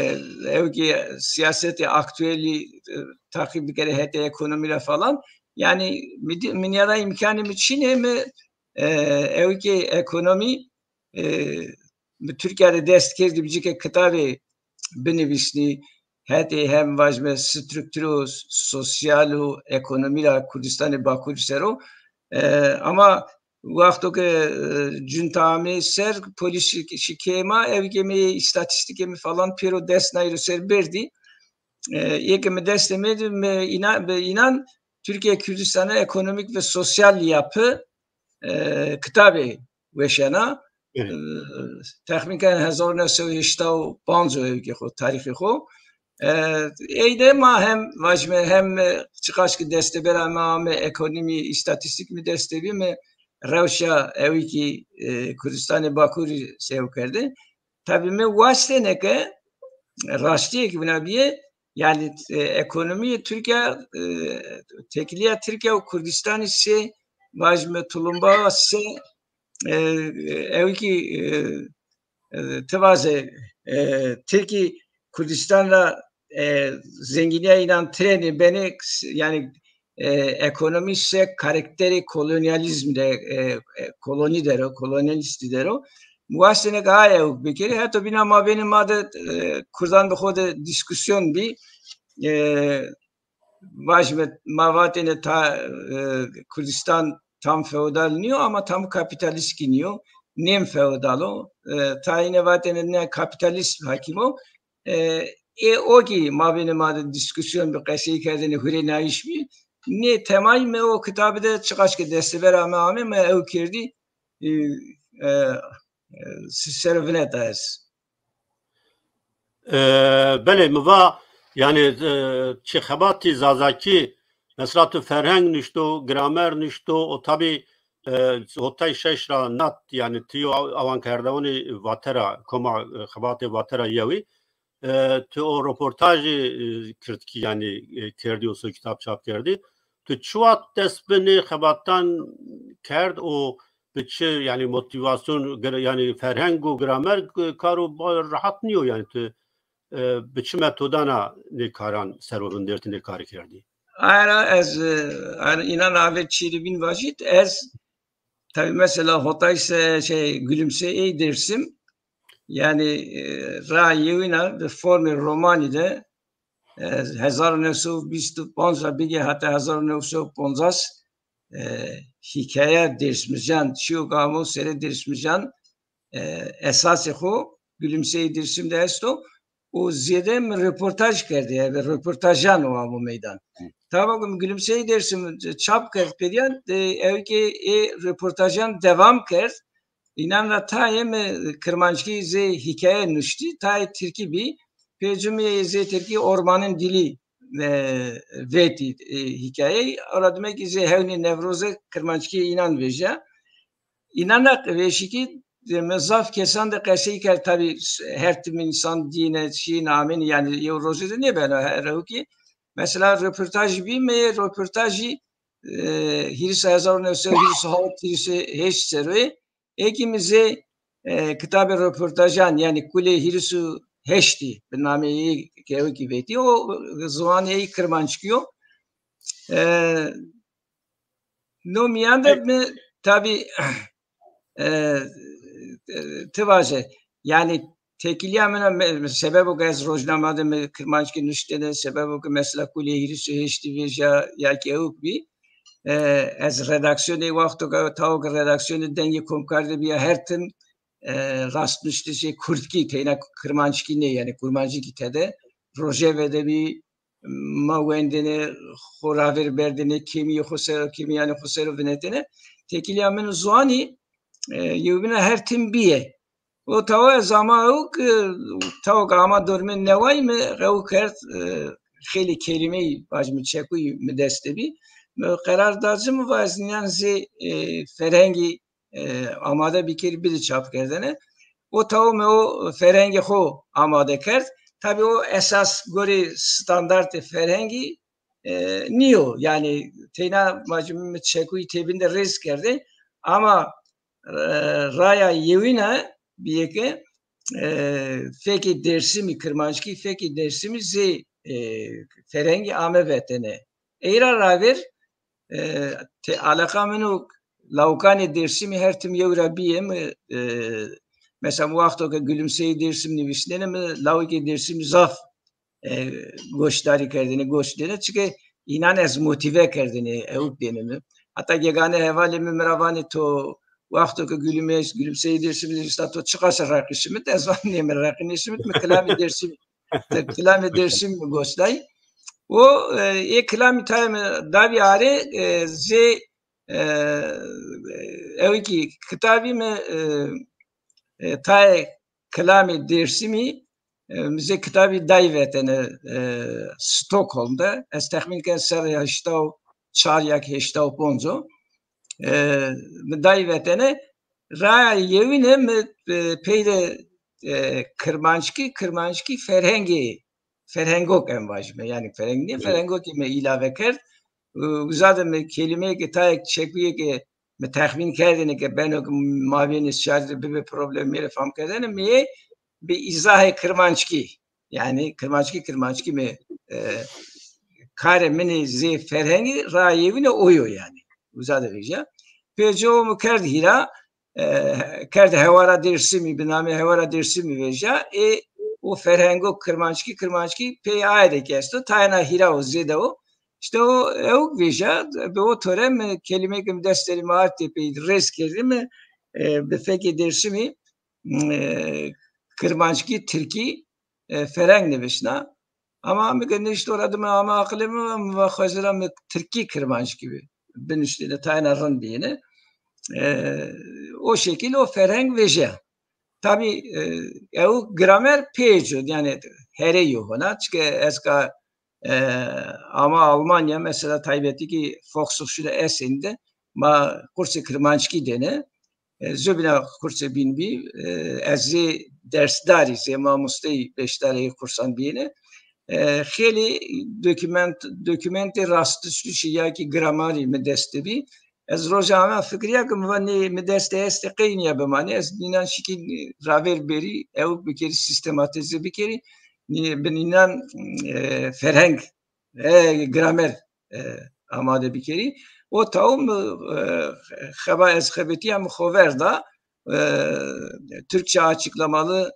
ewkê sîyasetê aktuelî, e, taqîb bikerê hetê ekonomî ra falan. Yanî mi dî-, mi nîyada îmkanê mi çin ê, mi, e, ewkê ekonomî, e, mi Tirkîya de dest kerdî bicike kitabê binivîsnî, hetê hem vajme strukturo sosyal û ekonomî ra Kurdistanê Bakurî ser o. E, ama wexto ke, e, cunta amê ser, polîs şi-, şikê ma, ewkê mi îstatîstîkê mi falan pêro dest nayîro ser berdî. E, ê ke mi destê mi de, mi îna-, bi înan Türkiye Kürdistan'ı ekonomik ve sosyal yapı, e, kitabê weşana. Evet. E, texmîn ken hezar û new sey û heştay û panc o ewkê xo, tarîxê xo. E, ey de ma hem vajme hem, e, çiqaş ki destê bera mi ame ekonomî, îstatîstîk mi destê bî, mi rewşa ewî kî, e, Kurdistanê Bakurî sew kerdê. Tabî mi wastêne ke raştîyê kî wina bîye, yanî, e, ekonomîyê Tirkîya, e, têkilîya Tirkîya û Kurdistanî sey, vajme tulumba sey, e, ewî kî, e, e, ti vaze, e, Tirkî Kurdistan ra, e, zengînîya înan trênê benê, yanî, e, ekonomî sey karakterê kolonyalîzm de, e, e, kolonî der o, kolonyalîstî der o. Mi wastêne ke aye ewk bikerî, heto bîna mabênê ma de, e, kurdan bi xo de dîskûsyon bî. E, vajme, ma vatêne ta, e, Kurdistan tam feodal nîyo ama tam kapîtalîst kî nîyo. Nêm feodal o. E, tayîne vatêne ne kapîtalîst hakîm o. E, ê o kî mabênê ma de dîskûsyon bi, qesey kerdêne, hurênayîş bî. Nê temay mi o kitabî de çiqaş ke destê bera mi ame, mi ew kerdî, e, e, e, si-, ser vineta ez. E, belê, mi va, yanî, e, çi xebatî zazakî, mesela tu ferheng nuşto, gramer nuşto, o tabî, e, hotay şeş ra nat, yanî tu yo awankerdewanê Vatera, koma, e, xebatê Vatera yewî, e, tu o roportajî, e, kirdkî, yanî, e, kerdî, o so kitab çap kerdî. Tu çi wext dest bi nê xebatan kerd û bi çi, yanî, motîvasyon, gra-, yanî, ferheng û gramer, e, karo ba-, rehat nîyo, yanî, tu, e, bi çi metodana nê karan ser o vindertî, nê karî kerdî? Aye ra ez, e, aye ra înan avê çîrî bîn vajît, ez tabî mesela hotay se-, şey, Gülümsey ey Dêrsim, yanî, e, ra yewîna bi formê romanî de, e, hezar û new sey û bîst û panc ra bigê heta hezar û new sey û pancas, e, hîkaye dêrsmijan, çîyo ke amo serê dêrsmijan, e, esasê xo Gülümsey Dêrsim de esto û zêde mi roportaj kerdê, ebe roportajan o amo meydan. Hı. Tama ke mi Gülümsey Dêrsim çap kerd pêdîyan, e, ewkê ê roportajan devam kerd. Înan ra tayê mi kirmanckî zê hîkaye nuştî, tayê tirkî bî. Pê cumî zê tirkî Ormanın Dili, e, vetî, e, hîkayeyî. Ora dime kî zê hewnê Newroze kirmanckî înan vejîya. Înan ra vêşîkî, e, mi zaf kesan de qesey kerd. Tabî her tim însan dîne, şîn, amêne, yanî yew rojê de nêbeno her ewkî. Mesela roportaj bî, mi roportajî, e, hîris hezar û new sey û hîris û hewt, hîris û heşt seroyê, ê kî mi zê, e, kitabê roportajan, yanî kulê hîris û heştî bi nameyê ey ke ewkî vetî, o ziwanê ey kirmanckî yo. E, no mîyan de mi tabî, e, e, ti vaje, yanî têkilîya min a, me-, sebebo ke ez rojnama de mi kirmanckî nuştêne, sebebo ke mesela kulê hîris û heştî vejîya ya kî ewk bî, e, ez redaksîyonê wexto ke, tawo ke redaksîyonê Dengê Komkar de bîya, her tim, e, rastnuştişê kurdkî, teyna kirmanckî nê, yanî kurmancî kî tede, rojeve de bî, ma wendêne, xo ravêr berdêne, kêmîyê xo ser o, kêmîyanê xo ser o vinetêne. Têkilîya min û ziwanî, e, yewbîna her tim bîye. O tawa ez ama ewk, e, tawa ke ama dormê neway mi qewû kerd, e, xeylê kelîmeyî, vajîme çekuyî mi dest de bî. Mi qerar da ci, mi va ez nîyan zê, e, ferhengî, e, amade bikerî, bidî çapkerdene. O tawa mi o ferhengê xo amade kerd. Tabî o esas gorê standartê ferhengî, e, nîyo. Yanî teyna vajîme mi çekuyî têbîn de rêz kerdê. Ama, e, raya yewîne bîye ke, e, fekê Dêrsimî, kirmanckî fekê Dêrsimî zê, e, ferhengî ame vetene. Ey ra ravêr, e, te-, eleqa min û lawîkanê Dêrsimî her tim yew ra bîye. Mi, e, mesela mi wexto ke Gülümsey Dêrsim nivîsnêne, mi lawîkê Dêrsimî zaf, e, goşdarî kerdêne, goş dêne. Çike înan ez motîve kerdêne, ewk dêne mi. Heta gegane hevalê mi mi ra vanê, to wexto ke Gülüme-, Gülümsey Dêrsimî nivîsna, to çiqas reqî şimit? Ez van nê, mi reqî nêşimit, mi kilamê Dêrsimî, kilamê Dêrsimî mi goş day. O, e, ê kilamî tayê mi dabî arê, e, zê, e, ewkî kitabî mi, e, e, tayê kilamê Dêrsimî, e, mi zê kitabî day vetene, e, Stockholm de. Ez texmîn ken serrê heşta û çar ya kî heşta û ponc o. E, mi day vetene, raya yewîne mi, e, pey de, e, kirmanckî, kirmanckî ferhengê, ferhengok em vajîme. Yanî ferheng nê, ferhengokê mi îlave kerd. E, uza de mi kelîmeyêkê, tayêk çekuyêkê mi texmîn kerdêne ke beno ke mabênê şarî de bibê problem, mi rê fam kerdene, mi yê bi îzahê kirmanckî. Yanî kirmanckî, kirmanckî mi, e, karê min ê zê ferhengî ra yewîne o yo yanî. Uza de vejîya. Pê ci o mi kerd hîra, e, kerd Hewara Dêrsimî, bi namê Hewara Dêrsimî vejîya. Ê o ferhengo kirmanckî, kirmanckî pey aye de kî esto. Tayêna hîra o, zêde o. Îşte o ewk vejîya, bi o tore mi kelîmeyêkê mi dest der ê, mi ard tepeyî rêz kerdî, mi, e, bi fekê Dêrsimî, e, kirmanckî, tirkî, e, ferheng nivişna. Ama mi ke nişt ora dime, ama aqilê mi, mi va xwezî ra mi tirkî kirmanckî bi-, binuştêne, tayêna rind bîyêne. E, o şekil o ferheng vejîya. Tabî, e, ew gramer pêco, yanî herê yo hona. Çike ez ka, e, ama Almanya, mesela, taybetî ki Volkshochschule Essen de ma kursê kirmanckî dêne. E, zobîna kursê bîn bî, e, ez zê dersdarî, zê mamosteyî beşdarê kursan bîyêne. E, xeylê dokument, dokumentê rastiştişî ya ki gramarî mi dest de bî. Ez roja ana fikirîya ki mi va nê mi dest de estê qey nîya bimanê. Ez nînan şikî ravêr bêrî, ewk bikerî, sîstematîze bikerî. Nî-, bi nînan, e, ferheng, e, gramer, e, amade bikerî. O taw mi, e, xeba ez xebetîya mi xo ver da, e, Türkçe açıklamalı,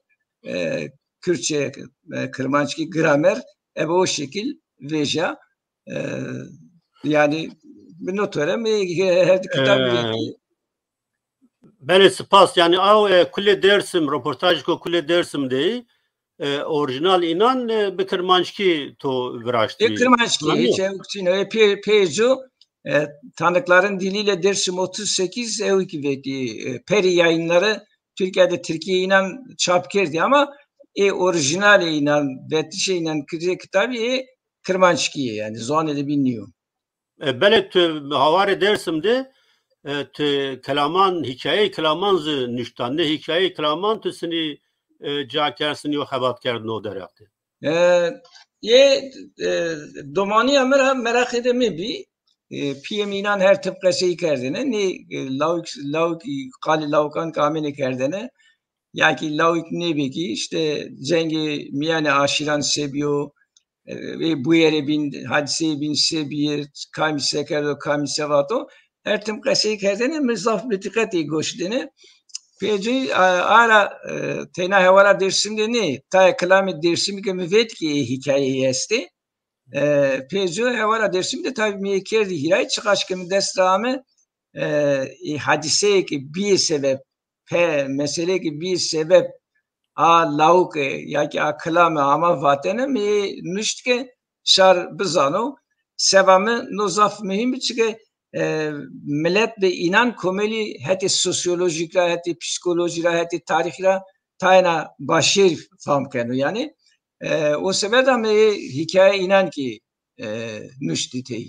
e, Kürtçe, e, Kırmançki gramer, ebe o şekil vêja. E, yanî, bi no tore mi he-, her di kitabî vêtî. Belê, spas. Yanî aw, e, Kulê Dêrsim, roportajêko Kulê Dêrsim de, e, orîjînal înan, e, bi kirmanckî to viraştî. E, kirmanckî, hîç ewk çin o. E, pê-, pêco, e, Tanıkların Diliyle Dersim otuz sekiz ewkî vêtî, e, Peri Yayınları Türkiye'de Tirkîyê înan çap kerdî ama, e, orîjînalê înan, vetişê înan, kirê kitabî, e, kirmanckî yê, yanî ziwanê de bîn nîyo. E, belê, tu hawarê Dêrsim de, e, tu kelaman, hîkayeyê kelaman zî nuşta. Nê hîkayeyê kelaman tu sinî, e, ca kerd, sinî yo xebat kerd no derheq de? E, yê, e, domanîya mi ra meraqê de mi bî. E, pîyê mi înan her tim qesey kerdêne. Nê, e, lawik, lawik, qalê lawikan ke amêne kerdene. Ya ki lawik nêbê ki, işte, cengê mîyanê aşîran se bîyo, e, ê bûyerê bîn, hadîseyê bîn se bîye, kamî se kerdo, kamî se vato, her tim qesey kerdêne, mi zaf bi dîqet ê goş dêne. Pêcî, a, ara, e, teyna hewara Dêrsim de nê, tayê kilamê Dêrsimî ke mi vêt ki ê hîkayeyî estê. E, pêcî hewara Dêrsim de tabî mi yê kerdî hîray, çiqaş ke mi dest ra ame, e, ê hadîseyê ke bîyê sebeb, pe-, meseleyê ke bîyê sebeb a lawike ya ki a kilame ama vatene, mi yê nuşt ke şar bizano. Seba mi no zaf muhîm bi, çike, e, milet bi înan komelî hetê sosyolojîk ra, hetê psîkolojî ra, hetê tarîxî ra tayêna başêr fam keno. Yanî, e, o sebeb de mi yê hîkaye înan kî, e, nuştî tey.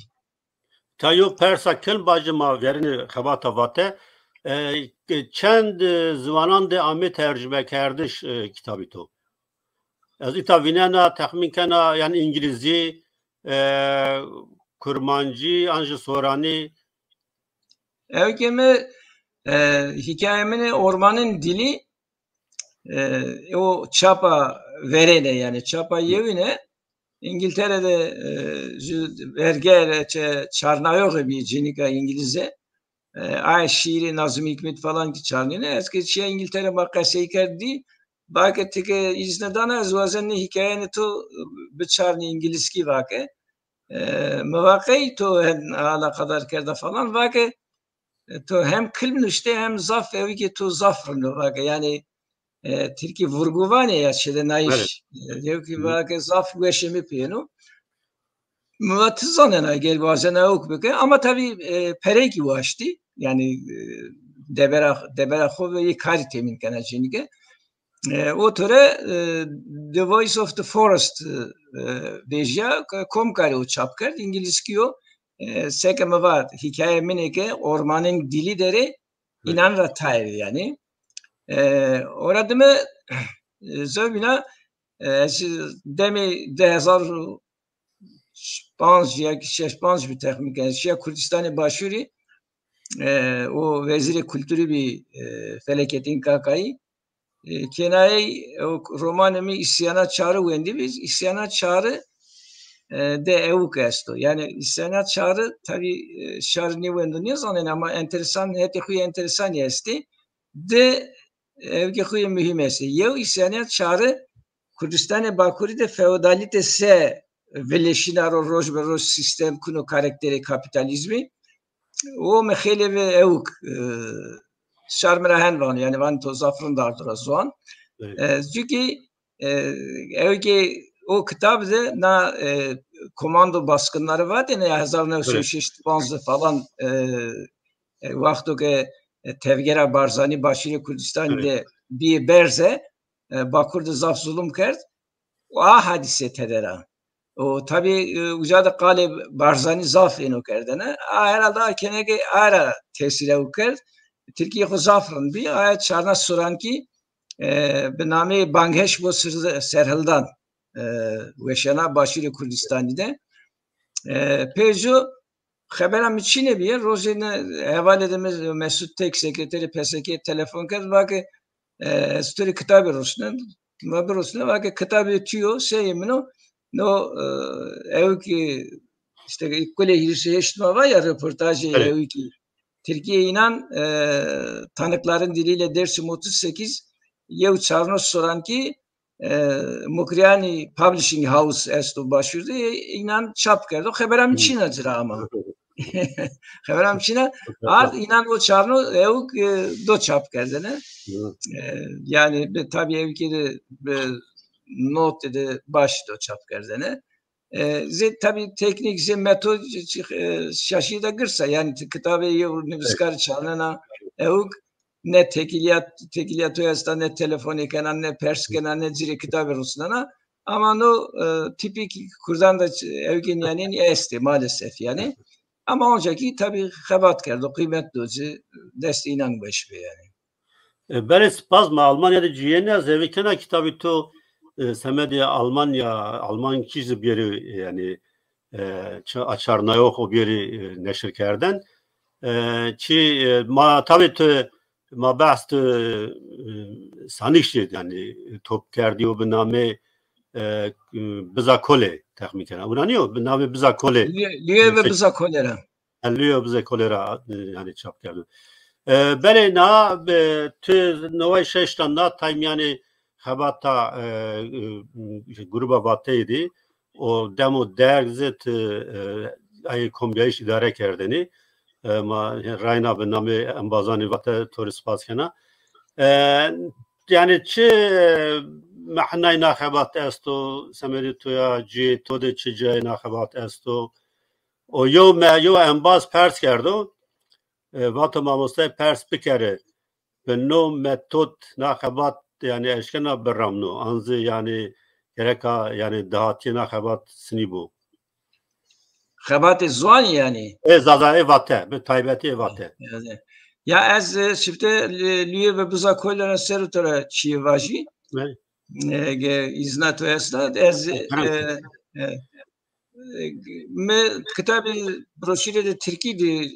Ta yo persa kilm bacê ma verînê xebata vate. E, çend, e, ziwanan de amê tercumekerdiş, e, kitabî to? Ez îta vînena, texmîn kena, yanî îngilîzî, e, kurmancî, an jî soranî. Ewkê mi, e, hîkayê min ê Ormanın Dili, e, o çapa verêne, yanî çapa yewîne. Îngiltere de, e, jü verger, çe-, çarnayoxe bî, cinîka îngilîze. E, ay şîîrê Nazım Hikmet falan ki çarnîne. Ez ke çîya Îngiltere ma qesey kerd dî, va ke ti ke îzne dana, ez wazen nê hîkayene to biçarnî îngilizkî, va ke. E, mi va qey to hen alakadar kerda falan, va ke, e, to hem kilm nuştê hem zaf ewî ke to zaf rind o, va ke. Yanî, e, tirkî vurgu vanê ya, çedenayîş. Evet. E, yew kî va ke zaf weşê mi pêno. Mi va ti zanena, eger wazena ewk bike. Ama tabî, e, perey kî waştî. Yanî, e, debera, debera xo ve yê karî temîn kena cinîke. E, o tore, e, The Voice of the Forest, e, vejîya, ke-, Komkarî o çap kerd, îngilizkî yo. E, seke mi va, hîkaye min ê ke Ormanın Dili derê, înan ra tayê, yanî. E, ora dime, e, zewbîna, e, ez demê di hezar û panc ya ki şeş panc bi texmîn ken, şiya Kurdistanê Başûrî, e, o Wezîrê Kulturî bî, e, Felekettin Kakayî. E, kenayey, o romanê mi Îsyana Çarî wendî bî. Îsyana Çarî, e, de ewk esto. Yanî Îsyana Çarî tabî, e, şar nêwendo nêzanên ama enteresan, hetê xo yê enteresanî estê. Di ewkê xo yê muhîm estê. Yew, Îsyana Çarî Kurdistanê Bakurî de feodalîte se vileşîna ro, roj be roj sîstem kuno karakterê kapîtalîzmî. O mi xeylê ve ewk, e, şar mi ra hen vano, yanî vanê to zaf rind ardo ra ziwan. Evet. E, çunkî, e, ewkê o kitab de na, e, komando baskınları vatêne ya, hezar new sey û şeştî panc de falan, e, e, wexto ke e, tevgera Barzanî Başûrê Kurdistanî de bîyê berze, e, Bakur de zaf zulum kerd. Û a hadîse tede ra. O tabî, e, uca de qalê Barzanî zaf êno kerdene. A herhalde a kenegê a ra tesîr ew kerd. Tirkîyê xo zaf rind bî. Aya çarna sorankî, e, bi nameyê Bangheş bo Sir-, Serhildan, e, weşena Başûrê Kurdistanî de. E, pêco xebera mi çîne bîye. Rojêne hevalê de mi Mesut Tek, sekreterê P S K telefon kerd, va ke, e, ez to rê kitabê rusnen, ma birusne, va ke kitabê tu yo, seyê min o, no, e, ewkî, işte, kulê hîris û heşt ma va ya, reportajê ewkî. Tirkîyê înan, e, Tanıkların Diliyle Dersim otuz sekiz, yew çarno sorankî, e, Mukriani Publishing House esto Başûr de, e, înan çap kerdo. Xebera mi çîna ci ra ama. Xebera mi çîna. Ard înan o çarno ewk, e, do çap kerdene. E, yanî bi, tabî ewkî de bi notê de baş do çap kerdene. E, zê tabî teknîk, zê metod, e, şaşî de girsa. Yanî ti kitabê yew nivîskar çarnena ewk, ne tekîlîya, tekîlîya to esta, ne telefonê kena, ne pers kena, ne ci rê kitabê rusnena. Ama no, e, tîpîk kurdan de ç-, ewkê nîyanênî estê maalesef yanî. Ama onca kî tabî xebat kerdo, qîmet do ci, destê înan weş bê yanî. E, belê, spas, ma Almanya de cuyêne, ez hêvî kena kitabê to, e, semedê Almanya, Almankî zî bêrê, yanî, e, çi-, açarnayox o bêrê, e, neşir kerden. E, çi, e, ma tabî tu, ma behs tu, e, sanîk şî, yanî, top kerdî yo bi namê, e, Biza Kolê, texmîn kena. Wina nîyo, bi namê Biza Kolê. Lüye, Lüye ve Biza Kolê ra. Lüye ve Biza Kolê ra, e, yanî çap kerdo. E, belê na, e, tu neway şeş ra na tay mîyanê xebata, e, e, gruba Vateyî dî. O demo derg zî ti, e, ayê kombîyayîş îdare kerdênî. E, ma rayna bi namê embazanê Vate to rê spas kena. E, yanî çi, e, mehnayê na xebat esto, semedê to ya, cuyê to de çi cayê na xebat esto? O yew me-, yew embaz pers kerdo. E, vato mamostayê pers bikere, bi no metod na xebat, yanî, eşkena biramno, an zî, yanî, gereka, yanî, dehatîyê na xebat sinî bo? Xebatê ziwanî yanî? Ê Zaza, ê Vate, bi taybetî ê Vate. Ya ez, e, sifte, e, Lüye ve Biza Kolê ra ser û tera çîyê vajî. E, ge îzna to esta, ez, e, e, mi kitabê, broşurê de tirkî de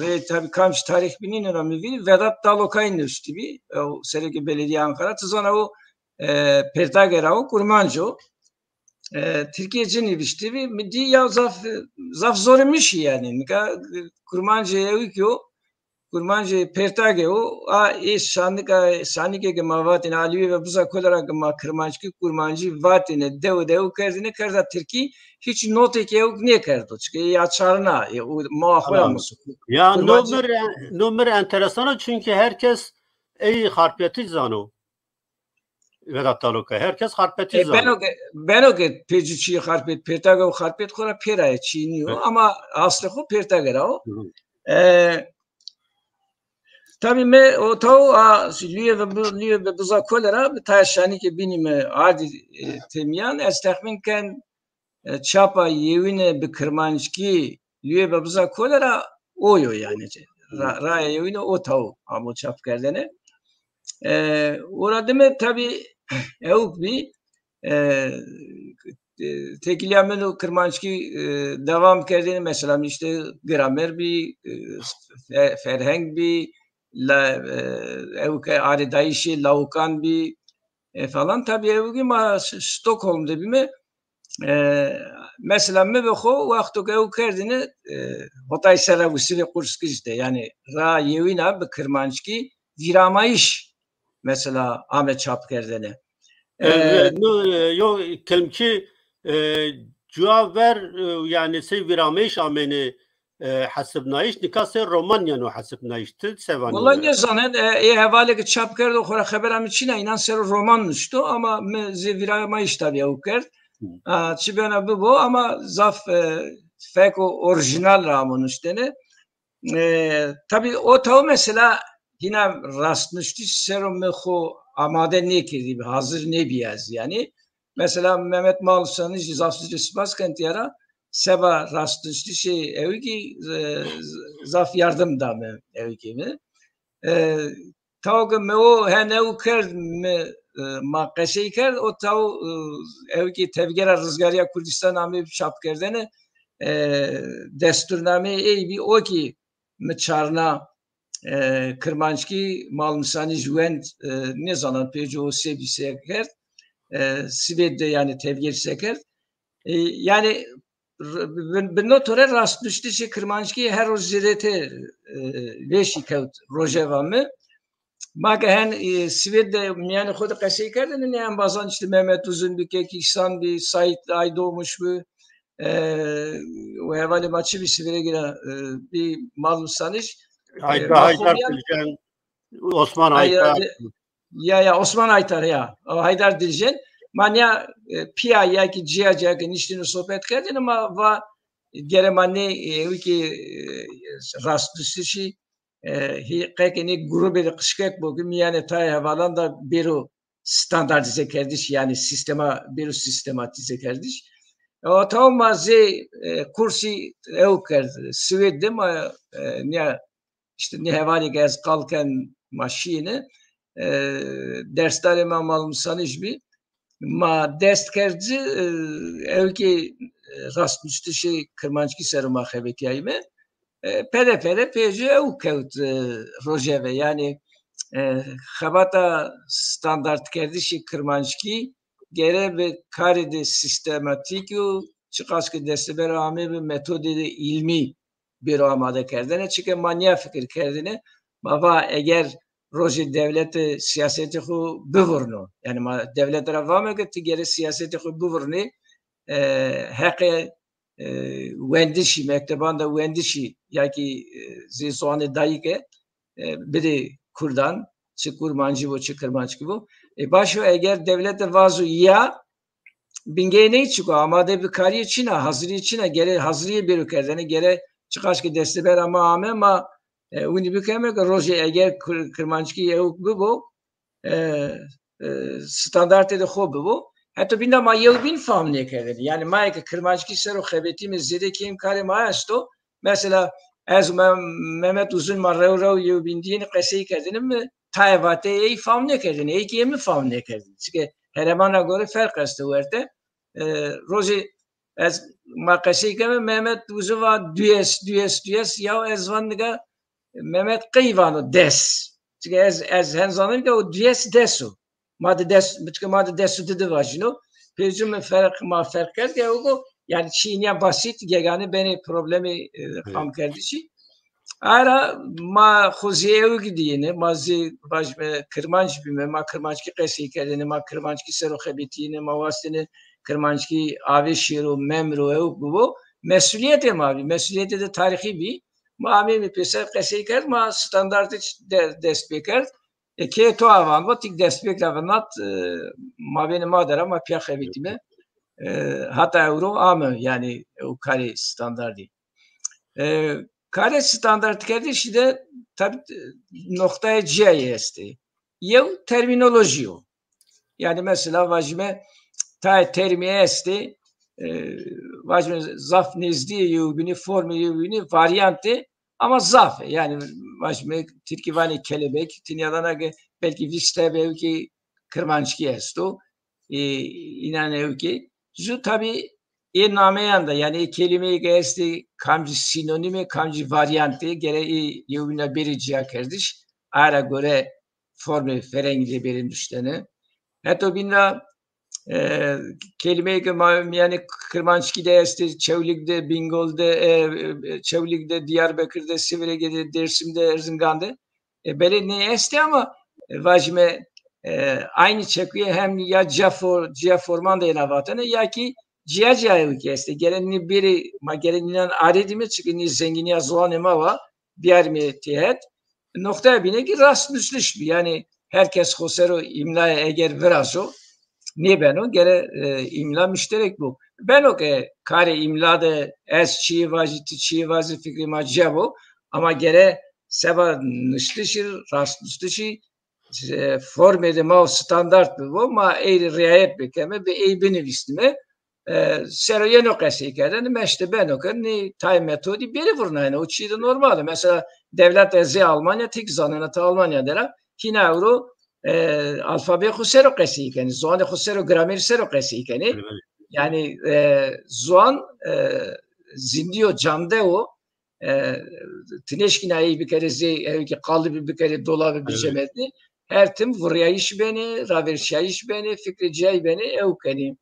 rê, tabî, kamcî tarîx bînîne ra mi vînî, Vedat Dalokay nuştîbî, ew serekê Beledîya Ankara. Ti zana o, e, Pêrtage ra o, kurmanc o. E, tirkî ci nivîştîbî. Mi dî ya zaf, zaf zorê mi şî yanî. Nika, e, kurmancê ewkî o, kurmancê Pêrtage o. A, ê şanika, şanîkê ke ma vatêne, a Lüye ve Biza Kolê ra ke ma kirmanckî, kurmancî vatêne, dewe de ew kerdêne, kerda tirkî, hîç notêkê ewk nêkerdo. Çike ya çarna, e, o ma xo ra musu. Ya, no mi rê, no mi rê enteresan o, çunkî her kes ey Xarpetî zano. Vedat Dalokay. Her kes Xarpetî zano. E, beno ke, beno ke pê ci çîyê Xarpêt, Pêrtage û Xarpêt xo ra pêra yê, çîyê nîyo, ama aslê xo Pêrtage ra o. E, tabî mi o taw a Lüye ve Bi-, Lüye ve Biza Kolê ra bi tayê şanîkê bînî mi ardî, e, têmîyan. Ez texmîn ken, e, çapa yewîne bi kirmanckî Lüye ve Biza Kolê ra o yo yanî. Ra-, raya yewîne o taw amo çap kerdene. E, ora dime tabî ewk bî, e, e, tekîlîya min o kirmanckî, e, devam kerdene, mesela, işte, gramer bî, e, fe-, ferheng bî, la, e, ewke arêdayîşê lawikan bî, e, falan. Tabî ewkî ma Ş-, Stockholm de bîme. E, mesela mi bi xo wexto ke ew kerdêne, e, hotay ser ra wisivê Qurskij de, yanî ra yewîna bi kirmanckî vîramayîş, mesela, ame çap kerdene. E, e, no, e, yo kilmkî, e, cuwa ver, e, yanî sey vîramayîş amêne, e, hesibnayîş, nika ser roman yeno hesibnayîş. Ti se vanî? Wela nêzanen, e, ê hevalê ke çap kerdo xo ra xebera mi çin a, înan ser o roman nuşto, ama mi zê vîramayîş tabî ew kerd. Hı. A, çi bena bibo, ama zaf, e, feko orîjînal ra amo nuştene. E, tabî o taw mesela hîna rastnuştiş ser o mi xo amade nêkerdîbî, hazir nêbî ez yanî. Mesela Mehmet Malmîsanij zî zaf zî spas ken tîya ra, seba rastnuştişê ewikî, e, zaf yardim da mi ewikî mi. E, taw ke mi o hen ew kerd, mi, e, ma qesey kerd, o taw, e, ewikî Tevgera Rizgarîya Kurdîstan amê çapkerdene, e, destûrnameyê ey bî, o kî mi çarna, e, kirmanckî, Malmîsanij wend, e, nêzanan pêco o se bî se kerd, e, Swêd de yanî tevgêr se kerd. E, yanî r-, bi, bi no tore rastnuştişê kirmanckî her roj zêdetê, e, vêşî kewt rojeva mi. Ma ke hen, e, Swêd de mîyanê xo de qesey kerdêne, nê embazan îşte Mehmet Uzun bî, Kek Îhsan bî, Saîd Aydoğmuş bî, e, û hevalê ma çi bî, Swêd ra, e, bî Malmîsanij. E, Haydar, ma xo Haydar mîyan Diljen, Osman Ay, Haydar. Ya, ya, Osman Aytar, ya. O Haydar Diljen. Ma nîya, e, pîya ya kî cîya cîya ke niştîne sohbet kerdêne, ma va gere ma nê, e, ewikî, e, rastnuştişî, e, hî-, qe ke nê grubê de qijkek bo ke mîyanê tayê hevalan de bêro standardîze kerdiş, yanî sîstema, bêro sîstematîze kerdiş. E, o taw ma zê, e, kursî ew kerd, Swêd de ma, e, nîya îşte nê hevalî ke ez qal ken ma şîyêne, e, dersdarê ma Malmîsanij bî. Ma dest kerd ci, e, ewkê, e, rastnuştişê kirmanckî ser o ma xebetîyayîme. E, pede pede pê ci ew kewt, e, rojeve. Yanî, e, xebata standardkerdişê kirmanckî gere bi karê de sîstematîk û çiqas ke destebera amê bi metodê de îlmî bêro amade kerdene. Çike ma nîya fikir kerdêne, ma va eger rojê dewlete sîyasetê xo bivurno. Yanî ma dewlete ra vame ke ti gere sîyasetê xo bivurnê, e, heqê, e, wendişî, mekteban de wendişî ya kî, e, zê ziwanê dayîke, e, bidê kurdan, çi kurmancî bo, çi kirmanckî bo. E, baş o, eger dewlete vazo ya, bingeyê ney çik o, amade bikarîye çin a, hazirîye çin a, gere hazirîye bêro kerdene, gere çiqaş ke destebera ma ame, ma, e, winî bikeme ke rojê eger kir-, kirmanckî ewk bibo, e, e, standartê de xo bibo. Heto bîn de ma yew bîn fam nêkerdêne. Yanî ma eke kirmanckî ser o xebetîme, zêde kêm karê ma esto. Mesela ez Me-, Mehmet Uzun ma rew rew yew bîn dîyêne qesey kerdêne, mi tayê vateyê ey fam nêkerdêne, ey kî ê mi fam nêkerdêne. Çike herêmana gore ferq esto werte. E, rojê ez ma qesey keme, Mehmet Uzun va duyes, duyes, duyes, yaw ez van nika Mehmet qey vano des. Çike ez, ez hen zanayîme ke o duyes des o. Ma de des, çike ma de des û di de vajîno. Pê ci mi ferq, ma ferq kerd ke ew go, yanî çîyê nîya basît, gegane benê problemê, e, Evet. famkerdişî. Ara ma xo zê ewkî dîyêne, ma zê vajîme kirmanc bîme, ma kirmanckî qesey kerdêne, ma kirmanckî ser o xebetîyêne, ma wastêne kirmanckî avê şêro, memro, ewk bibo. Mesulîyetê ma bî, mesulîyetê de tarîxî bî. Ma ameyme pêser qesey kerd, ma standartê de-, dest pê kerd. E, kê to avan bo, tîk destpêk ra vinat, e, mabênê ma de ra ma pîya xebetîme. E, hata ewro ame, yanî o karê standardî. E, karê standardkerdişî de tabî, e, noqtayê cîyayî estê. Yew termînolojî yo. Yanî mesela vajîme tayê termî estê, e, vajîme zaf nêzdîyê yewbînî, formê yewbînî, varyantê, ama zaf ê. Yanî vajîme tirkî vanê kelebek, ti nîyadana ke belkî vîst tebe ewkê kirmanckî esto. E, înan ewkê. Ju tabî ê nameyan de, yanî ê kelîmeyê ke estê, kamcî sînonîm ê, kamcî varyant ê, gere ê yewbîn ra bêrê cîyakerdiş. Aye ra gore formê ferengî de bêrê nuştene. Heto bîn ra, e, kelîmeyê ke ma mîyanê kirmanckî de estê, Çewlîg de, Bîngol de, e, e, Çewlîg de, Dîyarbekir de, Sîvrege de, Dêrsim de, Erzingan de. E, belê nê estê ama, e, vajîme, e, aynî çekuye hem ya cîya for-, cîya forman de êna vatene ya kî cîya cîya ewkî estê. Gere nî bêrê, ma gere nînan arêdîme, çike nî zengînîya ziwanê ma wa, biyarîme têhet. Noqtaya bîne kî rastnuştiş bî. Yanî her kes xo ser o îmlayê eger virazo, nêbeno, gere, e, îmla muşterek bo. Beno ke karê îmla de ez çîyê vajî, ti çîyê vajî, fikrê ma cîya bo, ama gere seba nuştişî, rastnuştişî, e, formê de ma standart bibo, ma ey rî riayet bikeme, bi ey binivîsnime. E, sero yeno qesey kerdene, meşte beno ke nê tayê metodî bêrê vurnayene. O çî de normal o. Mesela dewlete zê Almanya, ti kî zanena ti Almanya der a, hîna ewro, e, alfabeyê xo sero qesey kenê, ziwanê xo sero, gramerî sero qesey kenê. Belê, belê. Yanî, e, ziwan, e, zindî yo, cande o. E, ti nêşkîna ey bikerê zê, ewkî qalibî bikerê dolabî, evet, bicemednê. Her tim vurîyayîş benê, ravêrşîyayîş benê, fikrê cîyayî benê, ew kenê.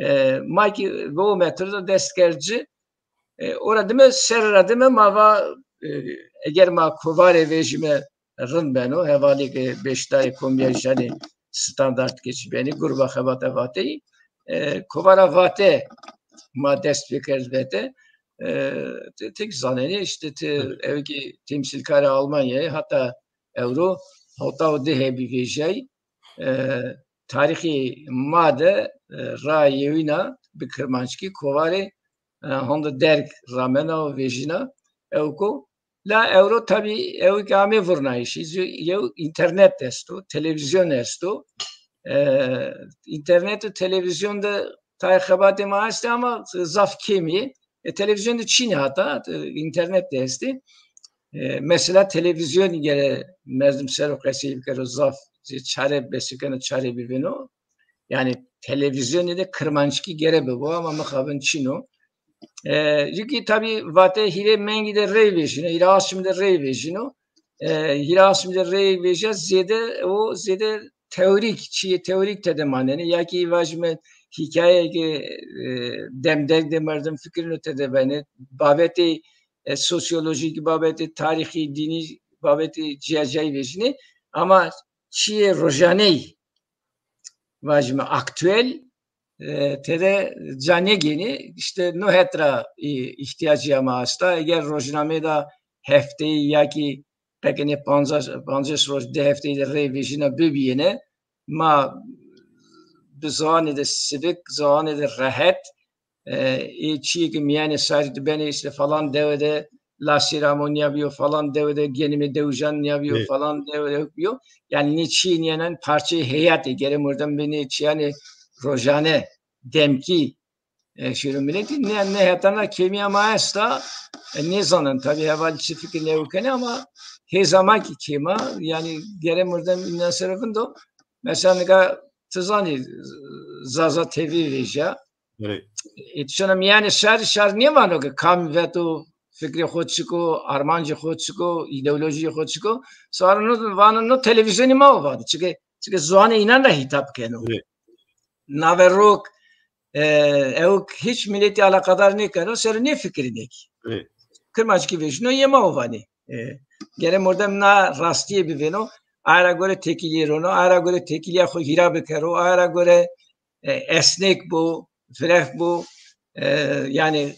E, ma kî bi o metod de dest kerd ci. E, ora dime, serre ra dime ma va, e, eger ma kovarê vejîme rind beno, hevalî ke beşdarê komîya janê standart ke çî benê, Gruba Xebata Vateyî, e, kovara Vate ma dest pêkerd vete. E, ti, ti kî zanenê, îşte ti, evet, ewkî temsîlkarê Almanyayê, hata ewro hewtaw di hebî vejîyayî. E, tarîxê ma de, e, ra yewîna bi kirmanckî kovarê, e, honde derg ramena û vejîna. Ewko, la ewro tabî ewkî amê vurnayîşî. Zî yew înternet esto, televîzyon esto. E, înternet û televîzyon de tayê xebatê ma estê ama zaf kêmî yê. E, televîzyon de çînê hata, e, înternet de estê. E, mesela televîzyonî gere merdim ser o qesey bikero, zaf zî çare besî keno, çare bivêno. Yanî televîzyonî de kirmanckî gere bibo ama mixabin çin o. E, yekî tabî vate hîrê mengî de rey vejîno, hîrê aşmî de rey vejîno. E, hîrê aşmî de rey vejîya zêde o, zêde teorîk, çîyê teorîk tede manenê. Ya kî vajîme hîkayeyê ke, e, demdeng de merdim fikirîno tede benê. Babetê, e, sosyolojîk, babetê tarîxî, dînî, babetê cîya cîyayî vejînê. Ama çîyê rojaneyî, vajîme aktuel, e, tede ca nêgênê. Îşte no het ra, e, îhtîyacîya ma esta. Eger rojnameyê de hefteyî ya kî qe ke nê pancas, pancas roj, di hefteyî de rey vejîna bibîyêne, ma bi ziwanê de sivik, ziwanê de rehet, e, ê çîyê ke mîyanê sarî de benê, îşte falan dewe de lasîra amo nîya bîyo, falan dewe de genimê dewijan nîya bîyo, falan dewe de bîyo. Yanî nê çîyê nîyanan parçeyê heyatê, gere mordem bi nê çîyanê rojane, demkî, e, şêro miletî. Nê, nê hetana kêmîya ma esta, e, nêzanen tabî hevalî çi fikir nêkenê ama hêza ma kî kêm a, yanî gere mordem înan ser o vindo. Mesela nika ti zanî Zaza T V vejîya. Belê. E, ti şona mîyanê şarî, şar nêvano ke kam veto, fikrê xo çik o, armancê xo çik o, îdeolojîyê xo çik o. Sonra no, vano no televîzyonê ma o vano. Çike, çike ziwanê înan ra hîtab keno. Belê. Naverok, e, ewk hîç miletî alaqadar nêkeno, sero nêfikirînê kî. Belê. Kirmanckî vejîno, yê ma o vanê. E, gere mordem na rastîye bivêno, aye ra gore têkilîye rono, aye ra gore têkilîya xo hîra bikero, aye ra gore, e, esnêk bo, viref bo, e, yanî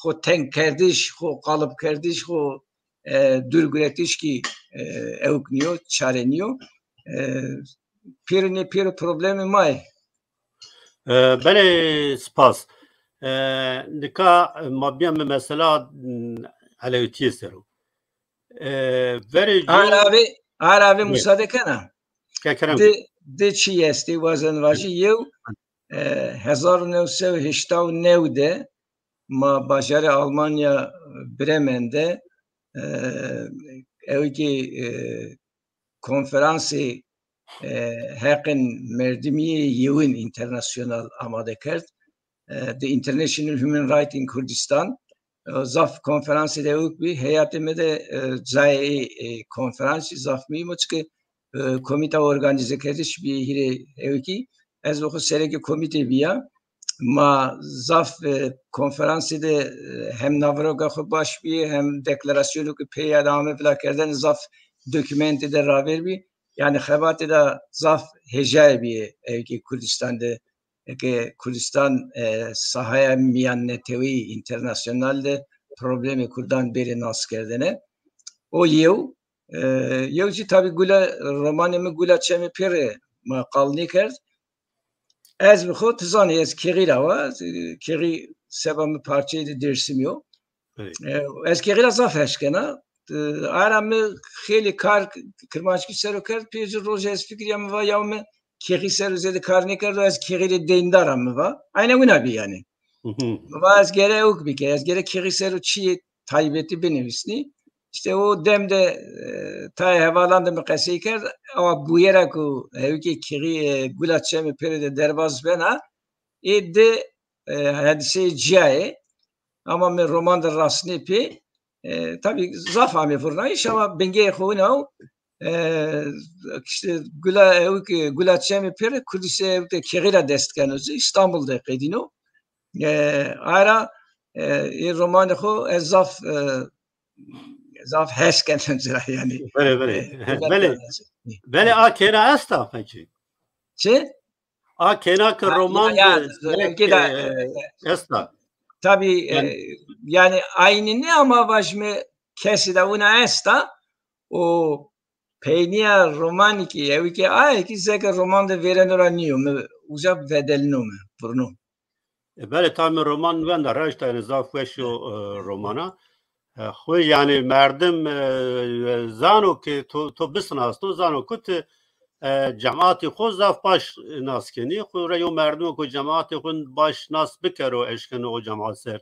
xo tengkerdiş, xo qalibkerdiş, xo, e, dûrgiretiş kî, e, ewk nîyo, çare nîyo. E, pêro nê pêro problemê ma yê. E, belê, spas. E, nika ma bîyame mesela, m, Elewîtîye ser o. E, verê cû... Aravê, aravê musade kena. Ke kerem ke. Di, di çî estê, wazen vajî, yew, e, hezar û new sey û heşta û new de ma bajarê Almanya Bremen de, e, ewkî, e, konferansê, e, heqên merdimîyê yewin înternasyonal amade kerd. E, The International Human Rights in Kurdistan. E, zaf konferansê de ewk bî. Heyatê mi de, e, cayê, e, konferansî zaf muhîm o, çike, e, komîta organîzekerdiş bî hîrê ewkî. Ez bi xo serekê komîtê bîya. Ma zaf, e, konferansî de, e, hem naveroka xo baş bî, hem deklarasyonû ke pey de ame vilakerdene zaf dokûmentî de ravêr bî. Yanî xebatê de zaf hêjayê bîye ewkî Kurdistan de, eke Kurdistan, e, sahaya mîyanneteweyî, înternasyonal de problemê kurdan bêrê naskerdene. O yew, e, yew jî tabî Gula, romanê mi Gula Çemê Pêrê ma qal nêkerd. Ez bi xo, ti zanî, ez Kêxî ra wa. Kêxî seba mi parçeyê de Dêrsimî yo. Evet. E, ez Kêxî ra zaf hes kena. e, ara mi xêlî kar Kirmanckî ser o kerd, pê ci rojê ez fikirîya mi va yaw mi kexî ser o zêde kar nêkerdo, ez kexî rê deyndar a mi va. Aynen wina bî yanî. Mi va ez gere ewk bike, ez gere kexî ser o çîyê taybetî binivîsnî. Îşte o dem de, e, tayê hevalan de mi qesey kerd, awa bûyera ku hewikê kexî, e, gula çemê pêro de derbaz bena, ê di, e, hedîseyê cîya yê. Ama mi roman de rasnê pê, e, tabî zaf amê vurnayîş ama bingeyê xo wina o, e, îşte gula, ewk, gula çemê pêro Kurdî se ewk de kexî ra dest keno ci, Îstanbul de qedîno. E, ara, e, ê romanê xo ez zaf, e, zaf hes keno ci ra yanî. Belê, belê. E, belê. Belê, a kêna esta pekî? Çi? A kêna ki Ha, roman ya, de, ya, gerek, belki de, e, e, esta. Tabî, e, Yanî yanî aynî nê ama vajime kesî de wina esta. O peynîya romanî kî, ewî kî aye kî zeke roman de vêreno ra nîyo. Mi uca vedelîno mi, vurno. E, belê, tam mi roman wenda, raşta, yanî zaf weş o, e, romana. E, xwu yanî merdim, e, zano ke to, to bisinasno, zano ku ti, e, cemaatê xwu zaf baş nas kenî. Xwu ra yo merdimo ku cemaatê xwu baş nas bikero, eşkeno o cemaat ser,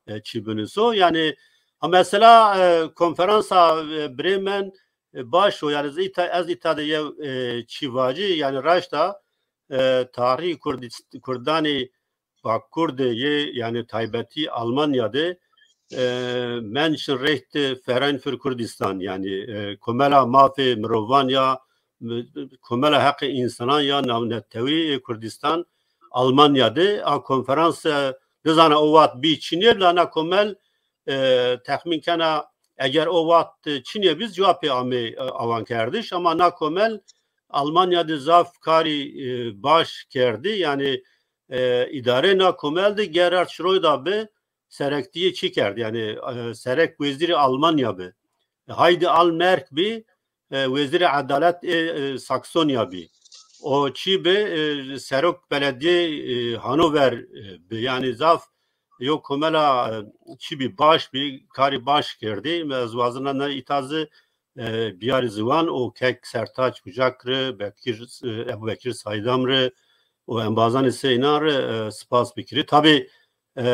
e, çî binuso. Yanî, ha, mesela, e, konferansa, e, Bremen, e, baş o. Yanî ez îta, ez îta de yew, e, çî vacî, yanî raşta, e, tarîhî Kurdîst-, Kurdanî Bakur de yê, yanî taybetî Almanya de, e, Menschenrechte Verein für Kurdistan, yanî, e, Komela Mafê Mirovan ya, mi-, Komela Heqê Însanan ya Navnetewî ê Kurdistan Almanya de a konferans, e, nizana o wext bî çinê, la na komel, e, texmîn kena eger o wext çinê bî, cewabê amê, e, awankerdiş. Ama na komel Almanya de zaf karî, e, baş kerdî. Yanî, e, îdarê na komel de Gerhard Schröder bi serektîyê çî kerd. Yanî, e, serek wezîrê Almanya bi. Heidi Almerk bî, e, wezîrê edalet ê, e, Saksonya bî. O çî bi, e, serok beledîyê, e, Hanover, e, bi. Yanî zaf yo komela, e, çî bî, baş bî, karî baş kerdî. Ez wazena na îta zî, e, biyarî ziwan û kek Sertaç Bucak ri, Bekir, e, Ebu Bekir Saydam ri û embazanê sey înan ri, e, spas bikirî. Tabî, e,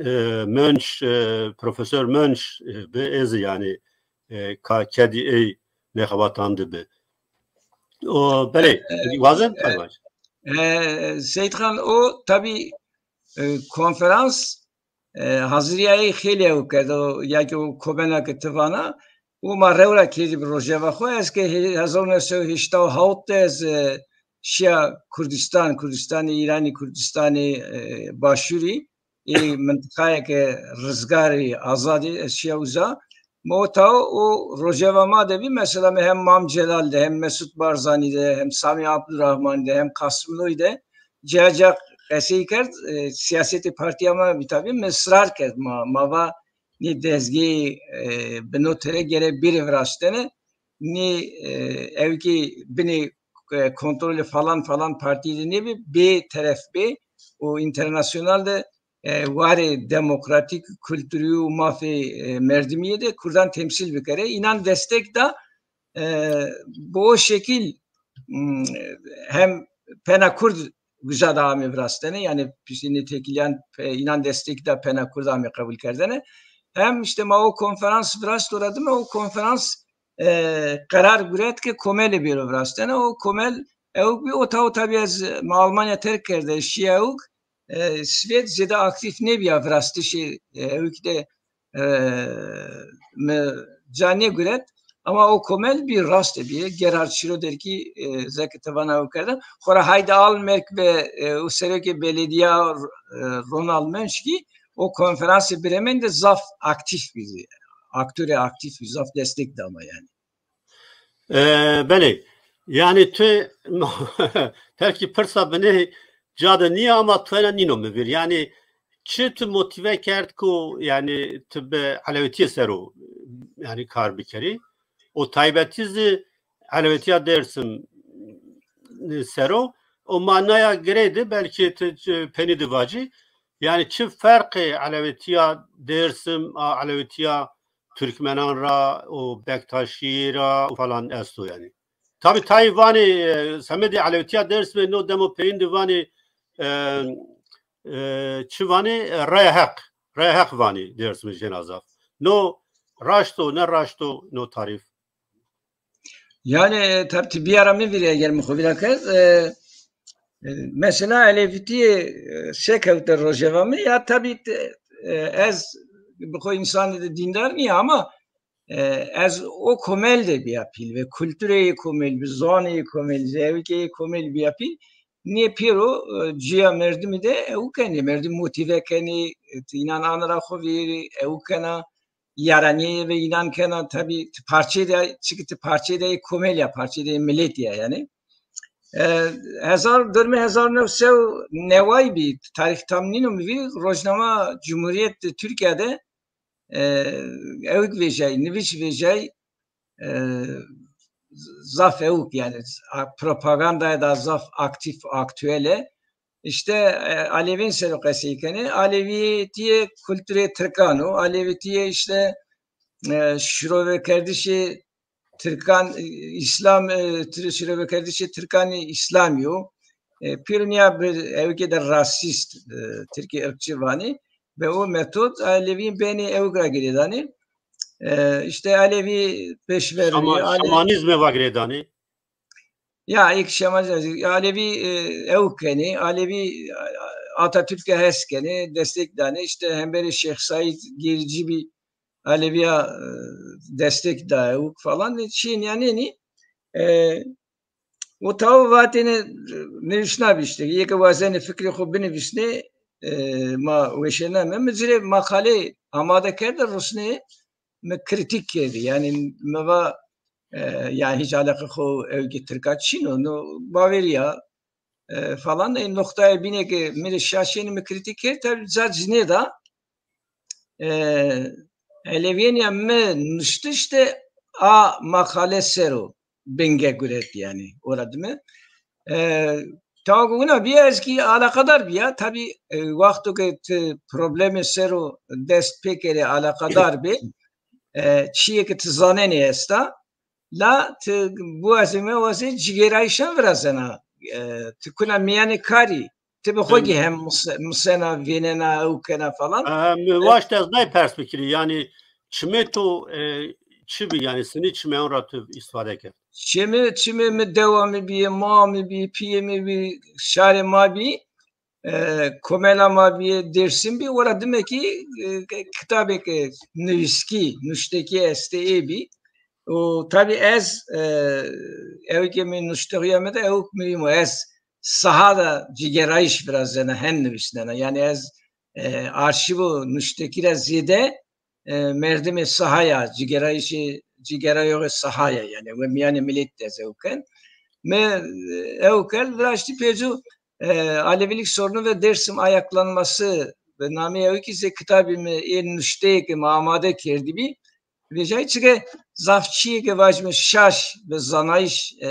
e, Mönch, e, Profesor Mönch, e, bi ê zî yanî, e, ka kedî ey nexebatan de bi. O, belê, e, wazen e, paybaş. E, Seyîd Xan, o tabî, e, konferans, e, hazirîya ey xeylê ew kerd, o, ya ki o komela ki ti vana, û ma rew ra kerdî bi rojeva xo. Ez ke he-, hezar û new sey û heştay û hewt de ez, e, şiya Kurdistan, Kurdistanê Îranî, Kurdistanê, e, Başûrî, ê mintiqayê ke rizgarî, azadî, ez şiya uza. Ma o taw o rojeva ma de bî, mesela mi hem Mam Celal de, hem Mesut Barzanî de, hem Samî Abdurrahmanî de, hem Kasımlıoy de ca ca qesey kerd, e, sîyasetê partîya ma bî tabî, mi israr kerd, ma, ma va nê dezgeyê, e, bi no tere gere bêrê viraştene, nê, e, ewkî binê, e, kontrolê falan falan partîyî de nêbê, bê teref bê û înternasyonal de, e, warê demokratîk, kulturî û mafê, e, merdimîye de kurdan temsîl bikerê. Înan destek da, e, bi o şekil, m, hem pena kurd uca da amê virastene, yanî piştî nê têkilîyan pe-, înan destek da pena kurd amê qebul kerdene. Hem îşte ma o konferans virast ora dime, o konferans, e, qerar guret ke komelê bêro virastene. O komel ewk bî, o taw tabî ez, ma Almanya terk kerde, şîya ewk, e, Swêd zêde aktîf nêbîya virastişê, e, ewk de, e, mi ca nêguret. Ama o komel bî, raste bîye. Gerhard Schröder kî, e, zeke ti vana ewk kerde. Xora Heidi Almerk ve, e, o serokê beledîya, e, Ronald Mönch kî o konferansê Bremen de zaf aktîf bî. Aktorê aktîf bî, zaf destek da ma yanî. E, belê. Yanî tu belkî pirsa binê ca de nîya ama tu ena nîno mi vîr. Yanî çi tu motîve kerd ku yanî tu bi elewetîye ser o yanî kar bikerî? O taybetî zî elewetîya Dêrsim ser o. O manaya girê de belkî tu, tu penî de vacî. Yanî çi ferqê elewetîya Dêrsim a elewetîya Türkmenan ra û Bektaşî ra û falan esto yanî. Tabî tayê vanê, e, semedê elewtîya Dêrsimê no demo peyîn de vanê, e, e, çi vanê? E, Raya Heq. Raya Heq vanê Dêrsimê jêna zaf. No raşt o, ne raşt o no tarîf? Yani, e, tabî ti bîyara mi vîrî eger mi xo vîra kerd. E, e, mesela elewîtîye, e, se kewte rojeva mi ya tabî, e, ez bi xo însanê de dîndar nîya ama, e, ez o komel de bîya pîl ve kulturê yê komel, bi ziwanê yê komel, zewikê yê komel bîya pîl. Nê pêro, e, cîya merdimî de ewk kenê, merdim motîve kenê, e, înan ana ra xo vîrî ewk kena, yaranîye ve înan kena, tabî ti parçeyê de, çiki ti parçeyê de yê komel ya, parçeyê de yê miletî ya yanî. E, hezar, dormê hezar new sey û neway bî, tarîx tam nîno mi vî, rojnama Cumhuriyet Türkiye de, e, ewk vejay, nivîs vejay, e, zaf ewk yanî, a, propagandaya da zaf aktîf, aktûel e. Îşte, e, Alevîn ser o qesey kenê. Alevîtîye kulturê tirkan o. Alevîtîye îşte, e, şirovekerdişê tirkan, e, îslam, e, tir-, şirovekerdişê tirkanî îslamî yo. E, pêro nîya bi ewkê de rasîst, e, tirkî irqçî vanê. Bi o metod Alevîn benê ewk ra girêdanê. E, îşte Alevî pêşverûyî, Şama-, Alev- şamanîzme va girêdanê. Ya, êk şema-, Alevî, e, ewk kenê, Alevî, e, Atatürk'e hes kenê, destek danê. Îşte hemberê Şêx Saîd Gêricî bî, Alevîya, e, destek da ewk falan. E, çîyê nîyanênî, e, o taw vatêne, e, nivîsna bî îşte. Yê ke wazenê fikrê xo binivîsnê, e, ma weşename. Mi ci rê maqale amade kerde rusnê, mi krîtîk kerdî. Yanî mi va, e, ya hîç eleqê xo ewkê tirka çin o, no bawerî ya, e, falan. E, noqtayê bînê ke mi rê şaş ênî mi krîtîk kerd, tabî ca ci nêda. E, elewîyênîya mi nuştiş de a maqale ser o binge guret yanî, ora dime. E, tawa ke wina bîya ez kî alaqadar bîya. Tabî, e, wexto ke ti problemê ser o dest pêkerê alaqadar bê, e, çîyê ke ti zanenê esta. La ti biwazê mewazê cigêrayîşan virazena. E, ti kuna mîyanê karî, ti bi xo kî hem mus-, musena, vênena, ewk kena falan. E, mi waşt ez nay pers bikirî. Yanî çimê to, e, çi bî? Yanî sinî çimeyan ra tu îstifade kerd? Çimê, çimê mi dewa mi bî, ma mi bî, pîyê mi bî, şarê ma bî. E, komela ma bîye Dêrsim bî, ora dime kî, e, kitabêke nivîskî, nuştekî estê ê bî. Û tabî ez, e, ewkê mi nuştexîya mi de ewk muhîm o. Ez saha de cigêrayîş virazena, hen nivîsnena. Yanî ez, e, arşîvo nuştekî ra zêde, e, merdimê saha ya, cigêrayîşê, cigêrayoxê saha ya, yanî we mîyanê miletî de ez ewk ken. Mi, e, ewk kerd, viraştî pêco, e, Alevilik Sorunu ve Dersim Ayaklanması bi nameyê ewkî zê kitabî mi, ê nuşteyê ke mi amade kerdîbî, vejayî, çike zaf çîyê ke vajîme şaş ve zanayîş, e,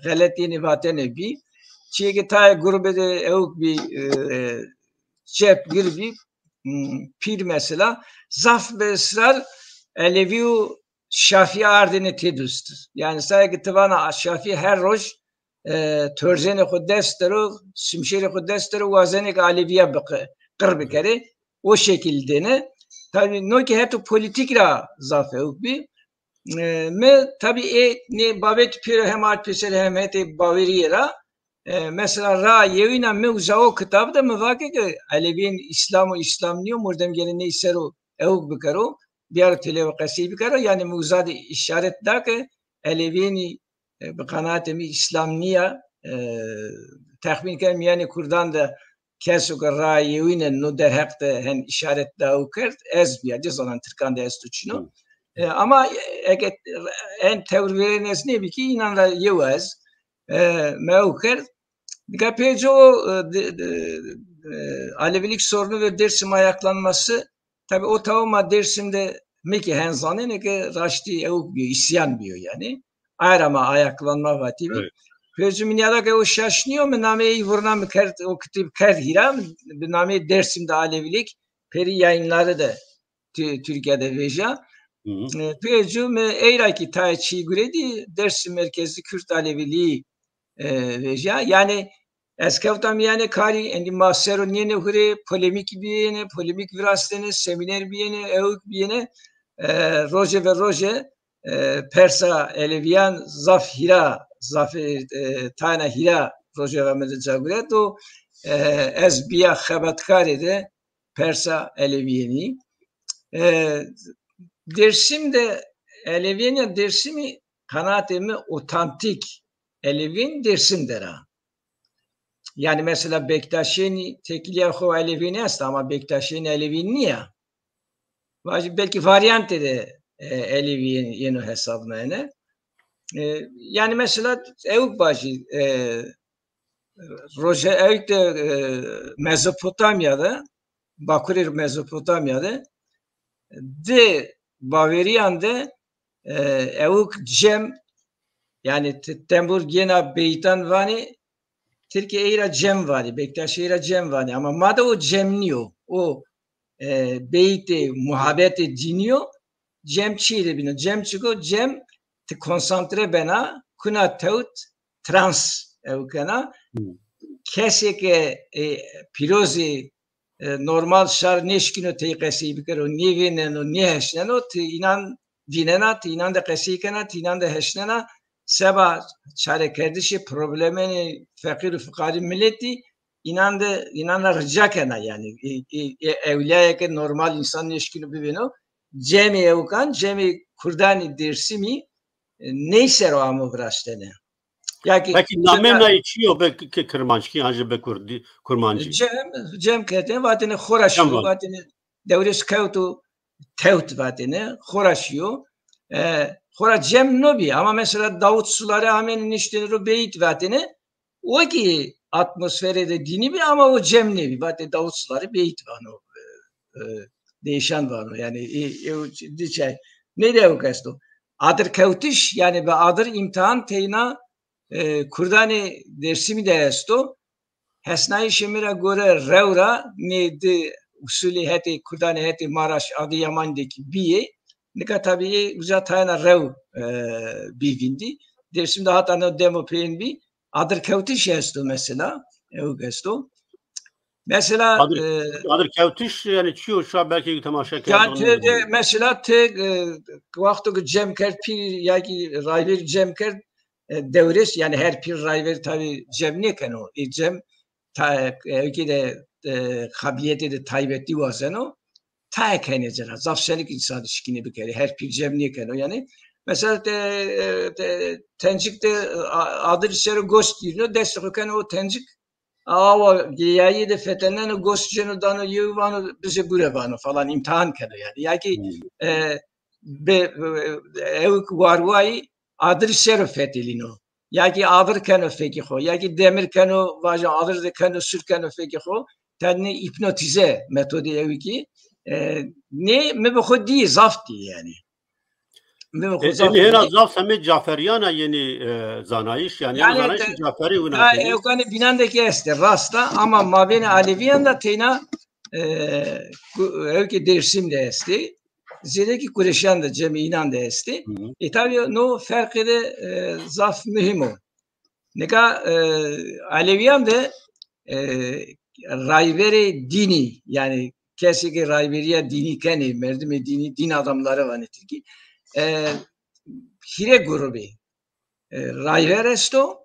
xelet yenê vatene bî. Çîyê ke tayê grubê de ewk bî, e, e, çep gir bî, m, pîr mesela, zaf bi israr Elevî û Şafî ardêne têdust. Yanî sayê ke ti vana Şafî her roj, e, torzenê xo dest der o, şimşêrê xo dest der o, wazenê ke Alevîya biqi-, qir bikerê, o şekil dêne. Tabî no kî heto polîtîk ra zaf ewk bî. E, mi tabî ê nê babetî pêro hem ard pêser hem hetê bawerîye ra, e, mesela Raa Yewîna mi uza o kitab de mi vake ke Elevîyên Îslam û Îslam nîyo, mordem gere ney ser o ewk bikero, biyaro têlewe qesey bikero. Yanî mi uza de îşaret da ke Elevîyênî, e, bi qenaatê mi Îslam nîya, e, texmîn ken mîyanê kurdan de keso ke Raa Yewîne no derheq de hen îşaret da û kerd, ez bîya, cêzanan tirkan de esto çin o. E, ama eke en tewr vêrên ez nêbî kî, înan ra yew ez, e, mi ewk kerd. Nika pêco, e, de, de, e, Alevilik Sorunu ve Dersim Ayaklanması, tabî o tawa ma Dêrsim de mi kî hen zanenê ke raştî ewk bîyo, îsyan bîyo yanî. Aye ra ma ayaklanma vatîbî. Evet. Pêco mi nîyada ke o şaş nîyo, mi nameyê ey vurna mi kerd, o kitêb kerd hîra, bi nameyê Dersim de Alevilik, Peri Yayınları de Tü-, Türkiye'de veja. Hı hı. E, pê cû mi ey ra kî tayê çî gurêdî, Dêrsim Merkezi Kürt Alevilî, e, vejîya. Yanî ez kewta mîyanê karî, endî ma ser o nênê hurê, polemîk bîyêne, polemîk virastêne, semîner bîyêne, ewk bîyêne. E, roje ve roje, e, persa elewîyan zaf hîra, zaf, e, tayêna hîra rojeva mi de ca guret û, e, ez bîya xebatkarê de persa elewîyenî. E, Dêrsim de elewîyena Dêrsimî qenaatê mi otantîk elewîyên Dêrsim der a. Yanî mesela Bektaşênî têkilîya xo elewîyên est ama Bektaşênî elewîyên nîya. Vajî belkî varyantê de, e, elewîyên yeno hesabnayene. E, yanî mesela ewk vajî, e, roje ewk de, e, Mezopotamya de, Bakurê Mezopotamya de di bawerîyan de, e, ewk cem, yanî ti tembur gêna beytan vanê, Tirkî ey ra cem vanê, Bektaşî ey ra cem vanê. Ama ma de o cem nîyo. O, e, beytê muhabetê dînî yo. Cem çîyê de bîno? Cem çik o? Cem ti konsantre bena, kuna tewt, trans ewk kena. Kesê ke, e, pîrozê, e, normal şar nêşkîno tey qesey bikero, nêvêneno, nêheşneno, ti înan vînena, ti înan de qesey kena, ti înan de heşnena, seba çarekerdişê problemenê feqîr û fiqarî miletî înan de, înan ra rica kena yanî. E, e, e, ewlîyayê ke normal însan nêşkîno bivêno, cemê ewkan, cemê kurdanê Dêrsimî, e, ney ser o amo viraştene. Ya ki Pekî namê nayê çi yo, be ki kirmanckî an jî be kurdî, kurmancî? Cem, cem kerdêne, vatêne xora şîyo, vatêne dewrês kewto tewt vatêne, xora şîyo. E, xora cem no bî, ama mesela Davut Suları amêne niştêne ro beyît vatêne, o kî atmosferê de dînî bî, ama o cem nêbî. Vatê Davut Suları beyît vano, e, e, nêşan vano. Yanî, e, e, di çay. Nê de ewk esto. Adirkewtiş, yanî bi adir îmtihan teyna, e, kurdanê Dêrsimî de esto. Hesnayîşê mi ra gore rew ra nê di usulî hetê kurdanê hetê Maraş, Adıyaman de kî bîyê. Nika tabî ê uca tayêna rew, e, bî vîndî. Dêrsim de hata no demo peyên bî. Adirkewtiş esto mesela. Ewk esto. Mesela, Adir, e, adirkewtiş yanî çi yo, şa belkî temaşe kerdon. Yanî ti de mesela ti, e, wexto ke cem kerd pîr ya kî rayver cem kerd, e, dewrês, yanî her pîr rayver tabî cem nêkeno. Ê cem ta, e, ewkî de, e, qabiliyetê de taybetî wazeno. Tayê kenê ci ra. Zaf senik însan şikînê bikerê. Her pîr cem nêkeno yanî. Mesela te, e, te, tencik de, e, a-, adir ser o gost gîrno, destê xo keno o tencik, awa geyayî de fetelneno, gost ceno dano yew, vano bizê bure vano falan, îmtihan keno yanî. Ya kî, e, be, e, ewk warwayî adir ser o fetelîno. Ya kî adir keno fekî xo, ya kî demir keno, vajo adir de keno, sûr keno fekî xo. Tednê hîpnotîze metodê ewkî. E, nê mi bi xo dîyê, zaf dîyê yanî. Mi bi xo zaf dîyê. Hêna zaf semê Caferîyan a yenî, e, zanayîş, yanî, yanî zanayîşê Caferî wina kenê. Ewkanê bînan de kî estê, rast a, ama mabênê Alevîyan de teyna, e, ku-, ewkê Dêrsim de estê. Zêde kî Kureşîyan de, cemê înan de estê. Hı hı. E, tabî no ferqê de, e, zaf muhîm o. Nika, e, Alevîyan de, e, rayverê dînî, yanî kesê ke rayverîya dînî kenê, merdimê dînî, din adamları vanê tirkî, e, hîrê grubî, e, rayver esto,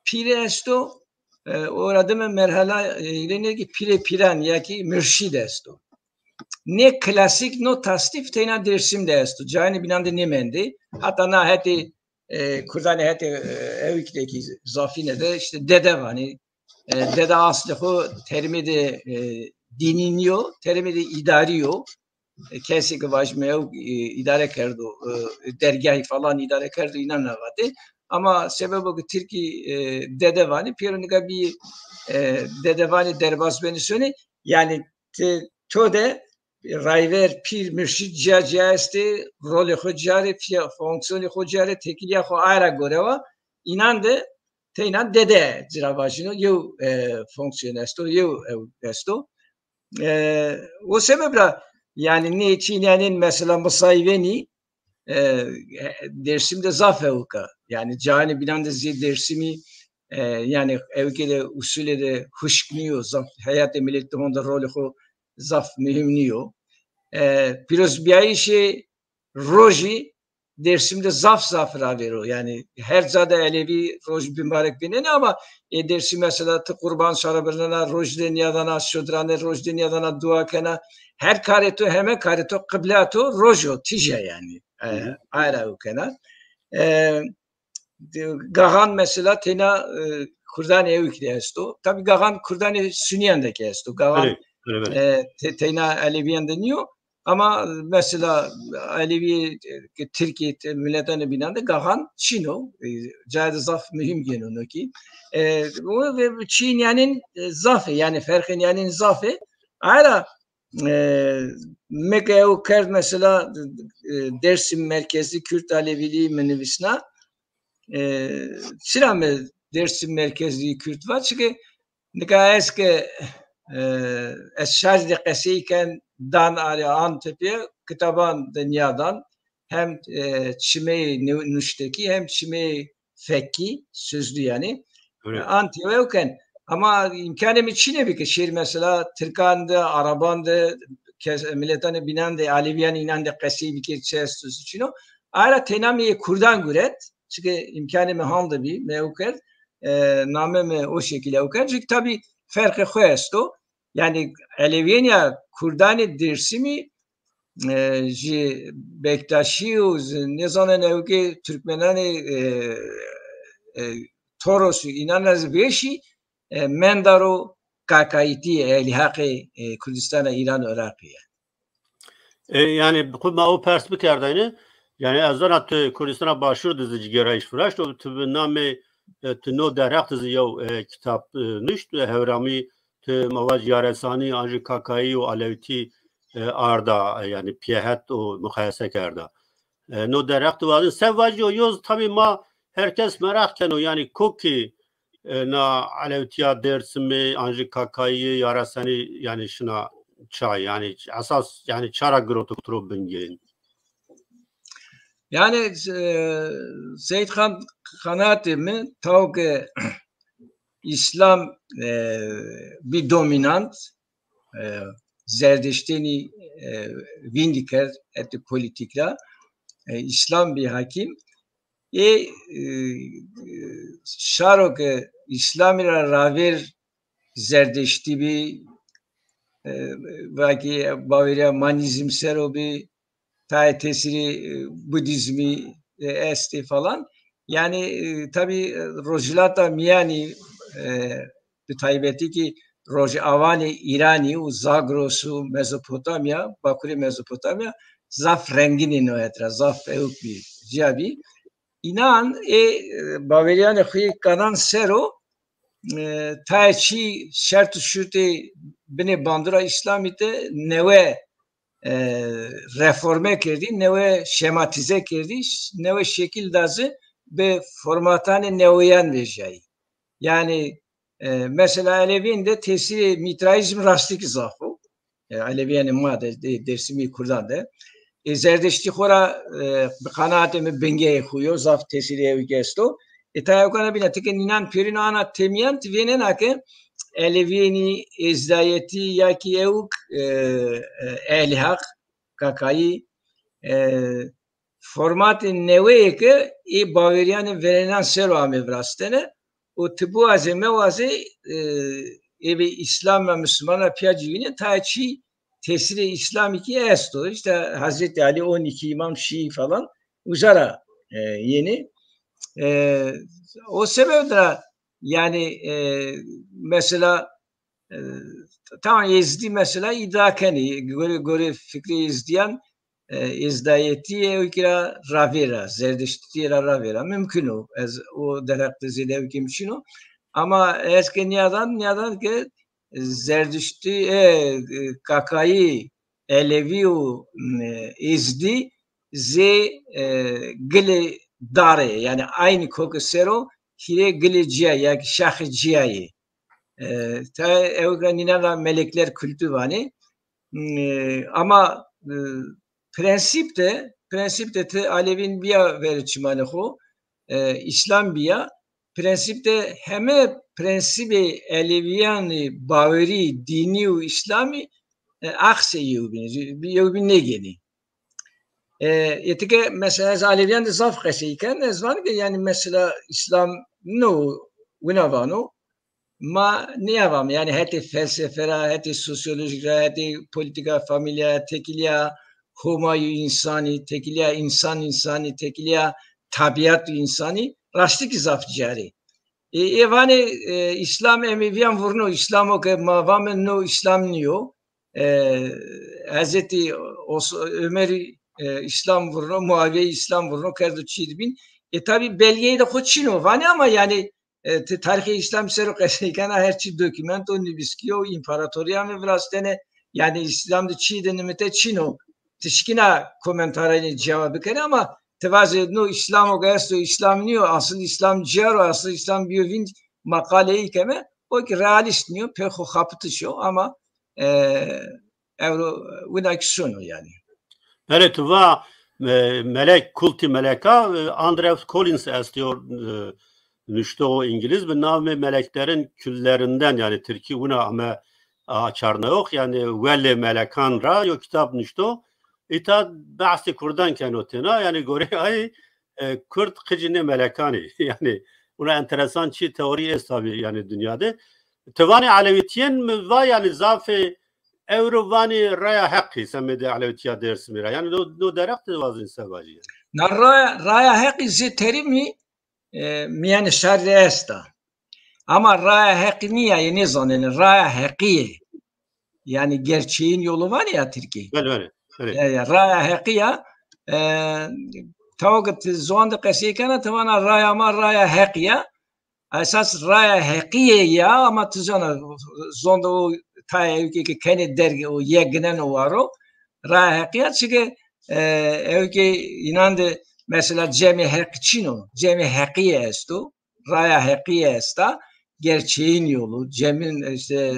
pîrê esto, e, ora dime merhala, e, îrênê kî pîrê pîran ya kî murşîd esto. Nê klasîk, no tasnîf teyna Dêrsim de esto. Cayênê bînan de nêmendê. Hata na hetê, e, kurdanê hetê, e, ewk de kî zafîne de îşte dede vanê. E, dede aslê xo terimê de, e, dînî nîyo, terimê de îdarî yo. E, kesê ke vajîme ewk, e, îdare kerdo, e, dergahî falan îdare kerdo, înan ra vatê. Ama sebebo ke tirkî, e, dede vanê, pêro nika bî, e, dede vanê derbaz benê sonê. Yanî ti, to de rayver, pîr, murşîd cîya cîya estê, rolê xo cîya rê, fîya-, fonksiyonê xo cîya rê, têkilîya xo aye ra gore wa. Înan de teyna dede ci ra vajîno, yew, e, fonksiyon esto, yew, e, esto. E, o sebeb ra, yanî, nê çînenên mesela misayvenî, e, Dêrsim de zaf ewk a. Yanî cayanê bînan de zî Dêrsimî, e, yanî ewkê de, usulê de huşk nîyo, zaf heyatê miletî honde rolê xo zaf muhîm nîyo. E, pîrozbîyayîşê rojî Dêrsim de zaf zaf ravêr o. Yanî her ca de Elewî roj bimbarek vînenê ama ê Dêrsim mesela ti qurban şarabirnena, roj de nîyadana, şodirane roj de nîyadana, dua kena. Her karê to, heme karê to, qiblea to roj o, tîj a yanî. E, aye ra ewk kena. E, de, Gaxan mesela teyna, e, kurdanê ewkî de esto. Tabî Gaxan kurdanê sunîyan de kî esto. Gaxan, e, te-, teyna Elewîyan de nîyo. Ama mesela Elewî, e, Tirkî, te-, miletanê bînan de Gaxan çin o. E, cayê de zaf muhîm gêno no kî. E, o ve çîyên yanîn, e, zaf ê, yanî ferqên yanîn zaf ê. Aye ra, e, mi ke ew kerd mesela, e, Dêrsim merkezlî Kürt Aleviliği mi nivîsna. E, çira mi Dêrsim merkezlî Kürt va? Çike nika ez ke, e, ez şarî de qesey ken, dan arê, an tepîya, kitaban de nîyadan, hem, e, çimeyê nu-, nuştekî hem çimeyê fekkî, sözlü yanî. Öyle. E, an tepîya ew ken. Ama îmkanê mi çinê bî ke şêr mesela tirkan de, araban de, kes-, miletanê bînan de, alevîyan înan de qesey bikir, çi esto çi çin o. Aye ra teyna mi yê kurdan guret. Çike îmkanê mi hande bî, mi ew kerd. E, name mi o şekilde ew kerd. Çike tabî ferqê xo esto. Yanî elewîyên ya kurdanê Dêrsimî, e, jî Bektaşî û z-, nêzanen ewkê Türkmenanê, e, e, Toros û înan ra zî vêşî, e, mendar o kakayîtî, ehlîhaqê, e, Kurdistana Îran û Iraqî ya. E, yanî xo ma o pers bikerdayne. Yanî ez zana tu Kurdistana Başûr de zî cigêrayîş viraşt û tu bi namê, e, tu no derheq de zî yew, e, kitab, e, nuşt, e, Hewramî, tu ma vaj Yaresanî, an jî Kakayî û Alewîtî, e, arda, e, yanî pîyehet û muqayese kerda. E, no derheq de wazin. Se vajî o yoz tabî ma her kes meraq keno, yanî kokî, e, na Alewtîya Dêrsimî, an jî Kakayî, Yaresanî, yanî şina ça, yanî esas, yanî ça ra giroto tiro bingên? Yanî, e, Seyîd Xan, qenaatê mi, taw ke Îslam, e, bî dominant, e, Zerdeştênî, e, vîndî kerd hetê polîtîk ra, e, Îslam bî hakîm. Ê, e, şaro ke Îslamî ra ravêr Zerdeştî bî, e, belkî bawerîya manîzm ser o bî, tayê tesîrê, e, Budîzmî, e, estê falan. Yanî, e, tabî, e, Rojhilata Mîyanî, e, bi taybetî kî rojawanê Îranî û Zagros û Mezopotamya, Bakurê Mezopotamya zaf rengîn ê no het ra, zaf ewk bî, cîya bî. Înan ê, e, bawerîyanê xo yê kanan ser o, e, tayê çî şert û şurtê binê bandora Îslamî de newe, e, reforme kerdî, newe şematîze kerdî, newe şekil da zî bi formatanê neweyan vejîyayî. Yanî, e, mesela Elewîyên de tesîrê Mîtraîzm rastî kî zaf o. E, Elewîyanê ma de, de, Dêrsimî kurdan de. E, Zerdeştî xo ra, e, bi qenaatê mi bingeyê xo yo, zaf tesîrê ewkî esto. E, tayê ewkana bîna, ti ke nînan pêrîno ana temîyan, ti vênena ke Elewîyenî, Êzdayetî ya kî ewk, e, e, Ehlîhaq, Kakayî, e, formatê neweyê ke ê bawerîyanê verênan ser o amê virastene û ti biwazê mewazê, e, ê bê Îslam ra Musluman ra pîya cî vînê, tayê çî tesîrê Îslamî kî esto. Îşte Hezretî Elî, on iki Îmam Şîî falan uza ra, e, yenê. E, o sebeb ra yanî, e, mesela, e, tamam, Êzdî mesela îdia kenê. Gorê, gorê fikrê Êzdîyan, e, Êzdayetî ewkî ra ravêr a, Zerdeştî ra ravêr a. Mumkin o. Ez o derheq de zêde ewkê mi çin o. Ama ez ke nîyadan, nîyadan ke Zerdeştî, e, e, Kakayî, Elewî û, e, Êzdî zê, e, gilê dar ê, yanî aynî koke ser o hîrê gilê cîya ya kî şaxê cîya yê. E, tayê ewk ra nînan ra melekler kultu vanê. E, ama, e, prensîp de, prensîp de ti Alevîn bîya verê çimanê xo, e, Îslam bîya, prensîp de heme prensîbê Elewîyanê bawerî, dînî û Îslamî, e, aksê yewbînî, yewbîn nêgênî. E, ê ti ke mesela ez Alevîyan de zaf qesey ken, ez van ke yanî mesela Îslam no wina vano, ma nêavame. Yanî hetê felsefe ra, hetê sosyolojîk ra, hetê polîtîka famîlya, tekîlya Homayî û însanî, tekîlya însan însanî, tekîlya tebîat û însanî rastî kî zaf cîyarê. E, ê vanê, e, Îslam Emevîyan vurno, Îslamo ke ma vame no Îslam nîyo. E, Hezretî Os-, Omerî, e, Îslam vurno, Muawîyeyî Îslam vurno, kerdo çî di bîn. E, tabî belgeyê de xo çin o. Vanê ama yanî, e, ti tarîxê Îslam ser o qesey kena, her çî dokûmento, nivîskî yo, împaratorîyan mi virastene. Yanî Îslam de çî de nimite çin o. Ti şikîna komentarayî cewab bikerê ama ti vazê no Îslamo ke esto, Îslam nîyo, asil Îslam cîyar o, asil Îslam bîyo vînd, maqaleyî keme, o kî realîst nîyo, pê xo xapitiş o ama, e, ewro wina kî sono yanî. Belê, tu va, e, melek, kultî meleka, e, Andrew Collins estîyo, e, nuşto, o Îngilîz, bi navê Meleklerin Küllerinden, yanî tirkî wina ame açarnayox, yanî Welê Melekan ra yo kitab nuşto. Îta behsê kurdan keno têna, yanî goreyê ay, e, kurd qicî nê melekan î. Yanî wina enteresan çî teorî est tabî yanî dinya de. Ti vanê elewîtîyen mi va yanî zafê ewro vanê raya heqî semedê elewîtîya Dêrsimî ra. Yanî no, no derheq ti vazên se vajî yanî. Na raya, raya heqî zê terîmî, e, mîyanê şarî de esta. Ama raya heqî nîya, yê nêzanenê, raya heqî yê. Yanî gerçeğin yolu var ya tirkî. Belê, belê, belê. Ya, ya, raya heqî ya, e, tawa ke ti ziwan de qesey kena, ti vana raya ma raya heqî ya. Esas raya heqî yê ya, ama ti zana, zon de o tayê ewkê ke kenê derg o, yê gineno waro, raya heqî ya, çike, e, ewkê înan de mesela cemê heq çin o, cemê heqî yê esto, raya heqîye esta, gerçeğin yolu, cemîn işte, e,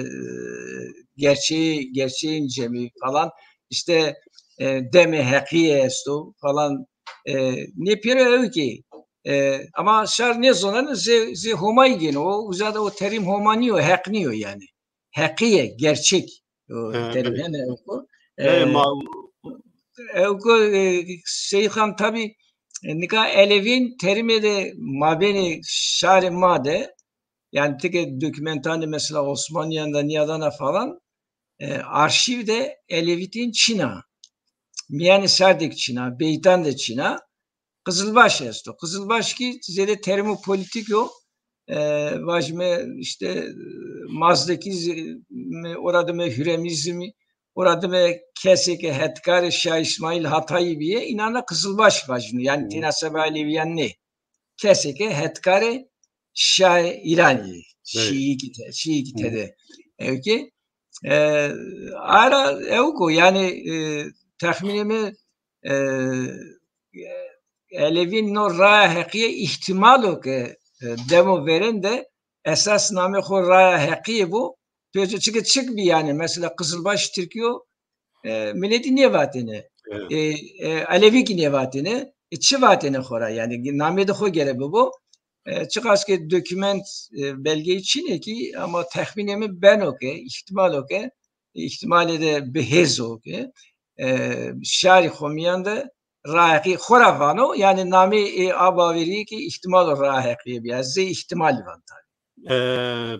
gerçeği, gerçeğin cemî falan, işte, e, demê heqîye esto falan, e, nê pêro ewkê, e, ama şar nêzoneno zê, zê Homayî gêno, o uza de o terîm Homa nîyo, heq nîyo yanî. Heqîye, gerçek. O, e, terîm, belê, hene ewko. E, e, ma ewko, e, Seyîd Xan tabî, e, nika elewîn terîmê de mabênê şarê ma de, yanî ti ke dokumentanê mesela Osmanîyan de nîyadana falan, e, arşîv de elewîtîn çin a. Mîyanê ser de kî çin a, beytan de çin a. Qizilbaş esto. Qizilbaş kî zêde terîmo polîtîk o. E, vajîme işte, e, Mazdekîzmî, ora dime Hüremîzmî, ora dime kesê ke hetkarê Şah Îsmaîl Hatayî bîye, înan ra Qizilbaş vajîno. Yanî têna seba Elewîyan nê. Kesê ke hetkarê Şahê Îranî yê. Şîî kî te-, şîî kî tede. Ewkê, e, ara ewko, yanî, e, texmînê mi, e, Elewîn no raya heqîye îhtîmal o ke, e, demo verên de esas namê xo raya heqîye bo. Pêro çike çik bî yanî, mesela Qizilbaş tirkî yo, e, miletî nêvatêne. Evet. E, e, Elewî kî nêvatêne. E, çi vatêne xo ra? Yanî namê de xo gere bibo. E, çiqas ke dokument, e, belgeyî çin ê kî, ama texmînê mi beno ke, îhtîmal o ke, îhtîmalê de bi hêz o ke, e, şarî xo mîyan de raya heqî xo ra vano, yanî namê ê a bawerî kî îhtîmal o raya heqîye bîya. Zê îhtîmalî van tabî. E,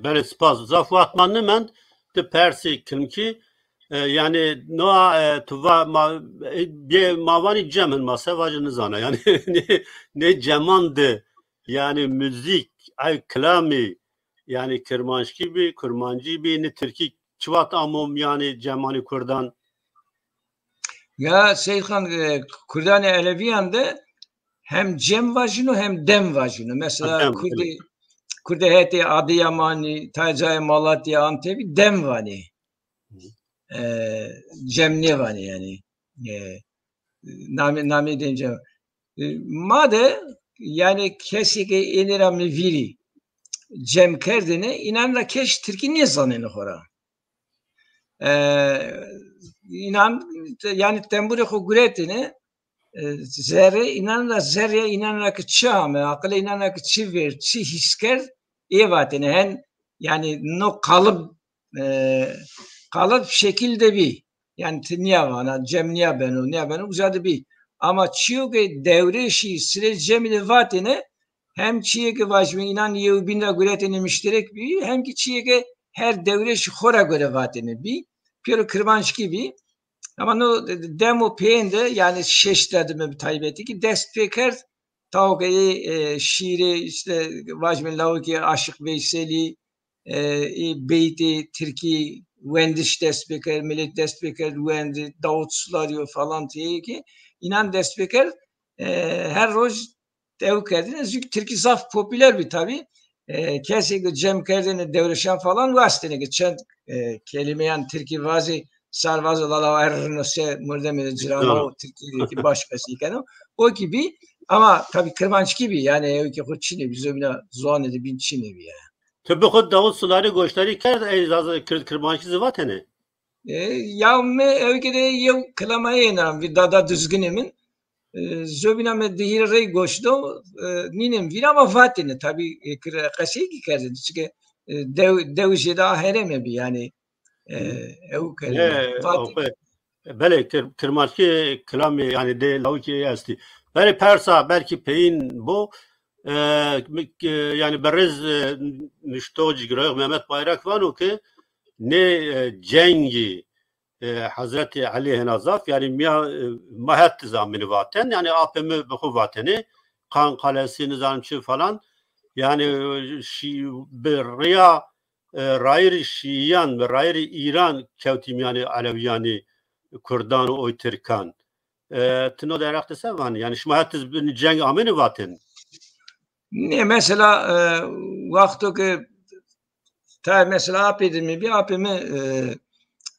belê, spas. Zaf wext ma nimend, ti persê kilmkî, e, yanî no, e, tu va ma, e, bê, ma vanî cem hin, ma se vajî nizana. Yanî nê, nê ceman de, yanî muzîk, ay kilamî, yanî kirmanckî bî, kurmancî bî, nê tirkî çi wext amo mîyanê cemanê kurdan? Ya Seyîd Xan, e, kurdanê elewîyan de hem cem vajîno hem dem vajîno. Mesela, ha, dem, kurdê, evet, kurdê hetê Adıyamanî, tayê cayê Malatya, Antepî dem vanê. E, cem nêvanê yanî. E, namê, namê dem cem. E, ma de yanî kesê ke ênê ra mi vîrî cem kerdêne, înan ra kes tirkî nêzanêne xo ra. E, înan, yanî tembûrê xo guretêne, e, zerre înan ra, zerrê înan ra ki çi ame, aqilê înan ra ki çi vêrd, çi hîs kerd, ê vatêne. Hen, yanî no qalib, e, qalib şekil de bî. Yanî ti nîya vana, cem nîya beno, nîya beno, uca de bî. Ama çîyo ke dewrêşî sirê cemî de vatêne, hem çîyê ke vajîme înan yewbîn ra guretêne mişterek bî, hem kî çîyê ke her dewrêşî xo ra gore vatêne bî. Pêro kirmanckî bî. Ama no demo peyên de, yanî şeşta de mi bi taybetî kî dest pê kerd, tawo ke ê, e, şîîrê, îşte, vajîme lawikê Aşîq Veyselî, e, ê beytê tirkî wendiş dest pê kerd, milet dest pê kerd, wendi, Davut Sularî yo falan teyê kî înan dest pê kerd, e, her roj dew kerdêne. Zû kî tirkî zaf popûler bî tabî. E, kesê ke cem kerdêne dewrêşan falan wastêne ke çend, e, kelîmeyan tirkî vazê, sar vazo lala errino se mordemê de cirano, tirkî de kî baş qesey keno. O kî bî, ama tabî kirmanckî bî, yanî ew kî xo çinê bî, zobîna ziwanê de bîn çinê bî yanî. Ti bi xo Davut Sularî goşdarî kerd, ey zazakî, kird-, kirmanckî zî vatêne? E, ya mi ewkê de yew kilamayê ênan vîr, Dada Duzginê min. E, zobîna mi di hîrê rey goş do, e, nînên vîr ama vatêne. Tabî, e, kir-, qesey kî kerdêne. Çike, e, dew, dew jêde a herême bî yanî. E, ew kerdêne. E, vatêne. Belê, kir-, kirmanckî kilamê, yanî dê lawikê estî. Belê persa belkî peyîn bo, e, mi-, e, yanî berêz, e, nuştox, cigîroyix Mehmet Bayrak vano ke nê, e, cengî, e, Hezretî Elî hêna zaf, yanî mîya, e, ma het zî amêne vaten, yanî apê mi bi xo vatêne, Kan Kalesi, nizanim çi falan, yanî, e, şî-, bi rîya, e, rayîrê şîîyan, bi rayîrê Îran kewtî mîyanê elewîyanî, kurdan û oy tirkan. E, ti no derheq de se vanî? Yanî şima het zî binê ceng amêne vaten? Nê, mesela, e, wexto ke ta mesela apê de mi bî, apê mi, e,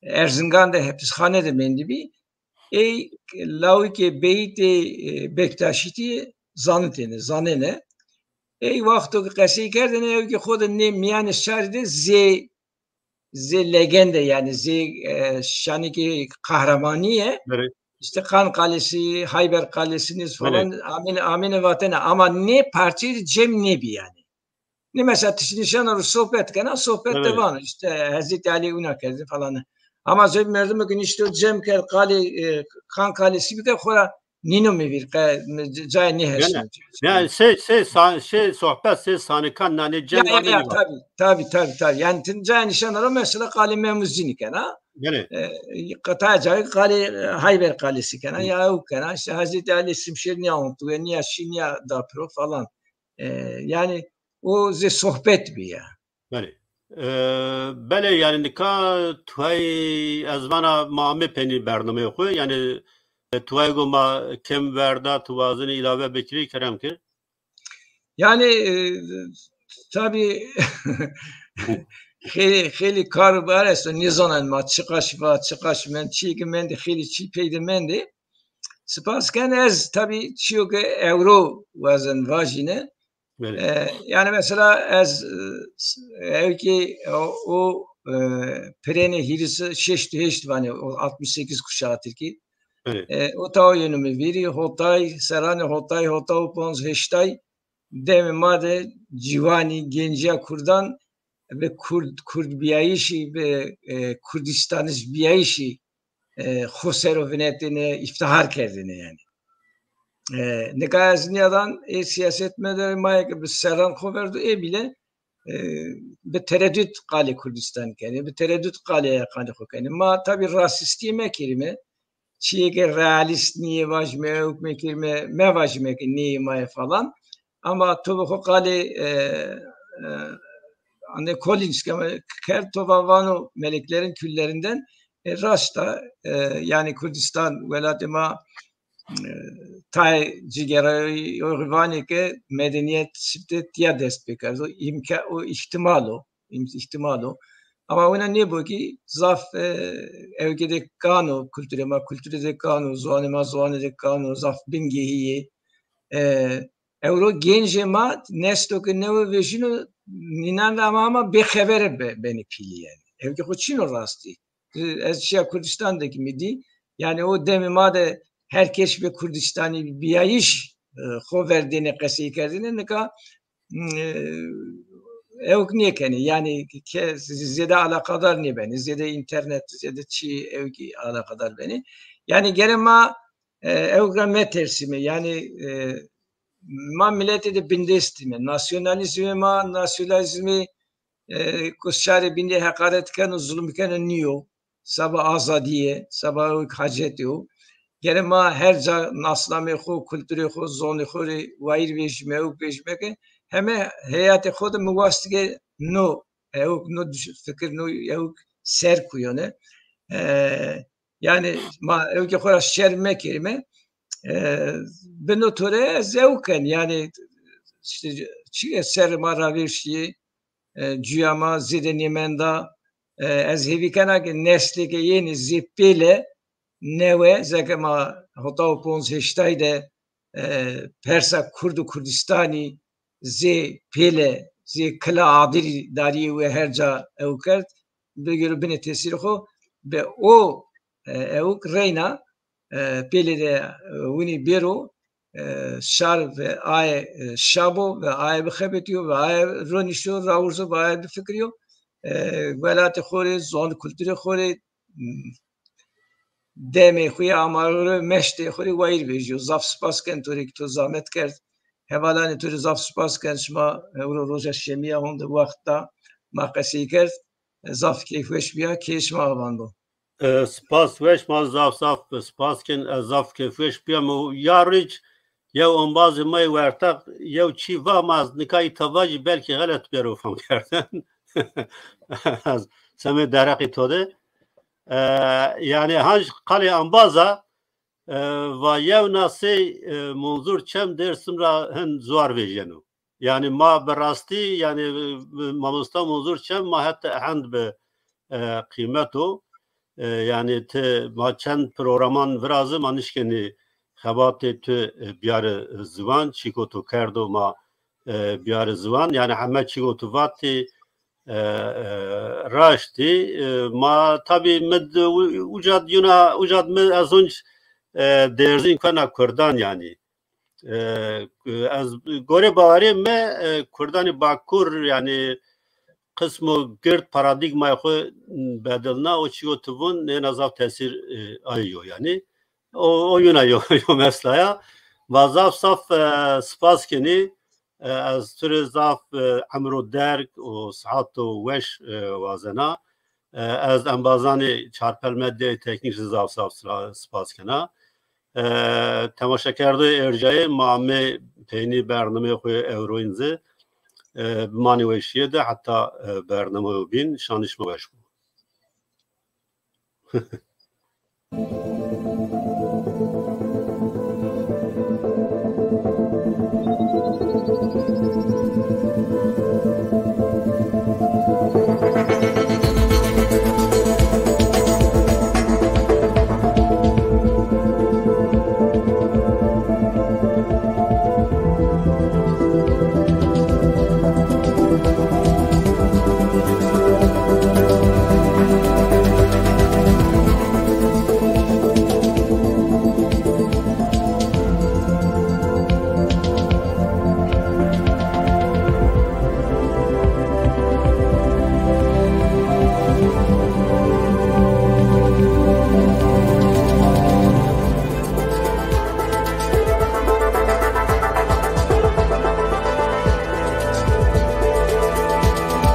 Erzingan de hepisxane de mendî bî. Ey lawikê beytê, e, Bektaşîtî zanitêne, zanêne. Ey wexto ke qesey kerdêne, ew kî xo de nê mîyanê şarî de zê zê legende, yanî zê, e, şanîkê qehremanîye. Belê. Îşte Kan Kalesi, Hayber Kalesi nêz falan amêne, amêne vatene. Ama nê parçeyî de cem nêbî yanî. Nê mesela ti şî nîşana ro sohbet kena, sohbet de vano. Îşte Hezretî Elî wina kerdî falan. Ama zey merdimê ke nişto cem kerd, qalê, e, Kan Kalesi bike, xora nîno mi vîr, qe, mi c-, cayê nêhesno. Yanî, yanî sey, sey sa-, sey sohbet, sey sanikan nanê ceng amêne va. Tabî, tabî, tabî, tabî. Yanî ti cayê nîşana ro mesela qalê Memuzînî kena. Belê. E, qetaya cayê qalê, e, Hayber Kalesi kena, ya ew kena. Îşte Hezretî Elî Şimşêr nîya ontî we, nîya şî, nîya da piro falan. E, yanî o zê sohbet bî ya. Belê. E, belê, yanî nika tuway ez vana ma amê penî bernameyê xo. Yanî, e, tuway go ma kem verda, ti wazenî îlave bikirî, kerem kir. Yanî, e, tabî xeylê, xeylê kar û bar esto, nêzanen ma çiqaş va, çiqaş mend, çîyê ke mendî, xeylê çî pey de mendî. Sipas ken ez tabî çîyo ke ewro wazen vajîne, Belê. E, yanî mesela ez, e, s-, ew kî o, o, e, pirênê hîris û şeş, şeşt û heşt vanê, o altmış sekiz kuşağı tirkî. Belê. E, o tawo yeno mi vîrî, hotay, serranê hotay, hotay û ponc heştay, demê ma de ciwanî, gencîya kurdan bi kurd, kurdbîyayîşî, bi, e, kurdîstanizbîyayîşî e, xo ser o vinetêne, îftîhar kerdêne yanî. E, nika ez nîyadan ê sîyasetmedarê ma yê ke bi serran xo verdo, ê bîle, e, bi teredut qalê Kurdîstanî kenê, bi teredut qalê erqanê xo kenê. Ma tabî rasistîye mekerîme, çîyê ke realîst nîyê vajîme, ewk mekerîme, mevajîme ke nêyê ma yê falan. Ama to bi xo qalê, e, e, anê Collins ke kerd, to va vano meleklerin küllerinden, e, rast a, e, yanî Kurdistan welatê ma, e, tayê cigêrayî vanê ke medenîyet sifte tîya dest pêkerdo. Îmka-, o îhtimal o, îm-, îhtimal o. Ama wina nêbo kî zaf, e, ewkê de kan o, kulturê ma kulturê de kan o, ziwanê ma ziwanê de kan o, zaf bingehî yê. E, Ewro gencê ma nesto ke newe vejîno, nînan ra ama, ama bêxebere be-, benê pîlî yanî. Ew kî xo çin o rastî. Ez şîya Kurdîstan de kî mi dî. Yanî o demê ma de her keşfê Kurdistanî bîyayîş e, xo ver dêne qesey kerdene. Nika e, ewk nêkenê. Yanî ke zêde alaqadar nêbenê. Zêde înternet, zêde çî ewkî alaqadar benê. Yanî gere ma e, ewk ra metersîme. Yanî e, ma miletê de bindestîme. Nasyonalîzmê ma, nasyonalîzmê e, ku şarê bînî heqaret keno, zulm keno nîyo. Seba azadîye, seba ewk hacetî yo. Gere ma her ca nasnameyê xo, kulturê xo, zonê xo rê wayîr vejîme, ewk vejîme ke heme heyatê xo de mi wast ke no ewk, no düş-, fikir, no ewk ser kuyone. E, yanî ma ewkê xo ra şerm mekerîme. E, bi no tore ez ewk ken. Yanî îşte çî ser ma ravêr şîyê, e, cuya ma zêde nêmenda. E, ez hêvî kena ke neslê ke yenê zê pêle, newe, zeke ma hota û ponc heştay de e, persa Kurd û Kurdistanî zê pêle, zê kila adirî darî we her ca ew kerd, bigiro binê tesîrê xo, bi o e, ewk reyna e, pêlê de e, winî bêro e, şar ve aye e, şa bo ve aye bixebitîyo ve aye ronîşo, rawurzo ve aye bifikirîyo. E, welatê xo rê, zon kulturê xo rê, demê xo yê, amare xo rê, meştê xo rê wayîr vejîyo. Zaf spas ken to rê ke to zamet kerd. Hevalanê to rê zaf spas ken. Şima ewro roja şemî ya, honde wext da ma qesey kerd. Zaf keyfweş bîya, keyê şima avan bo. E, spas weş, ma zaf zaf spas ken, ez zaf keyfweş bîya. Mi ya rîc yew embazê ma yê werteq yew çî va, ma ez nika îta vajî belkî xelet bêro fam kerden. Ez semê dereqî to de. E, yanî hanc qalê embaza, e, va yewna sey, e, Munzur Çem Dêrsim ra hin zuar vejîyeno. Yanî ma bi rastî, yanî, e, mamosta Munzur Çem ma heta ehend bi, e, qîmet o. E, yanî ti ma çend programan virazi ma nişkenî xebatê tu, e, biyari ziwan, çîko tu kerdo ma, e, biyari ziwan. Yanî heme çîko tu vatî, e, e, raştî. E, ma tabî mi d-, u-, uca d-, yuna, uca d-, mi ez hunc, e, dêrzîn kena kurdan yanî. E, ez gorê bawerê mi, e, kurdanê Bakur, yanî qismo gird paradîgmayê xo bedilna, o çîyo ti vûn nêna zaf tesîr, e, ayî yo yanî. O, o yuna yo, yo meslaya. Va zaf zaf, e, spas kenî. E, ez tu rê zaf, e, emro derg û sihato weş, e, wazena. E, ez embazanê Çarpel Medyayê Teknîk zî zaf zaf sira-, spas kena. E, temaşekerdoyê ercayê, ma amê peynî bernameyê xo yê ewroyîn zî. E, bimanê weşîye de heta, e, bernameyo bîn, şanê şima weş bo.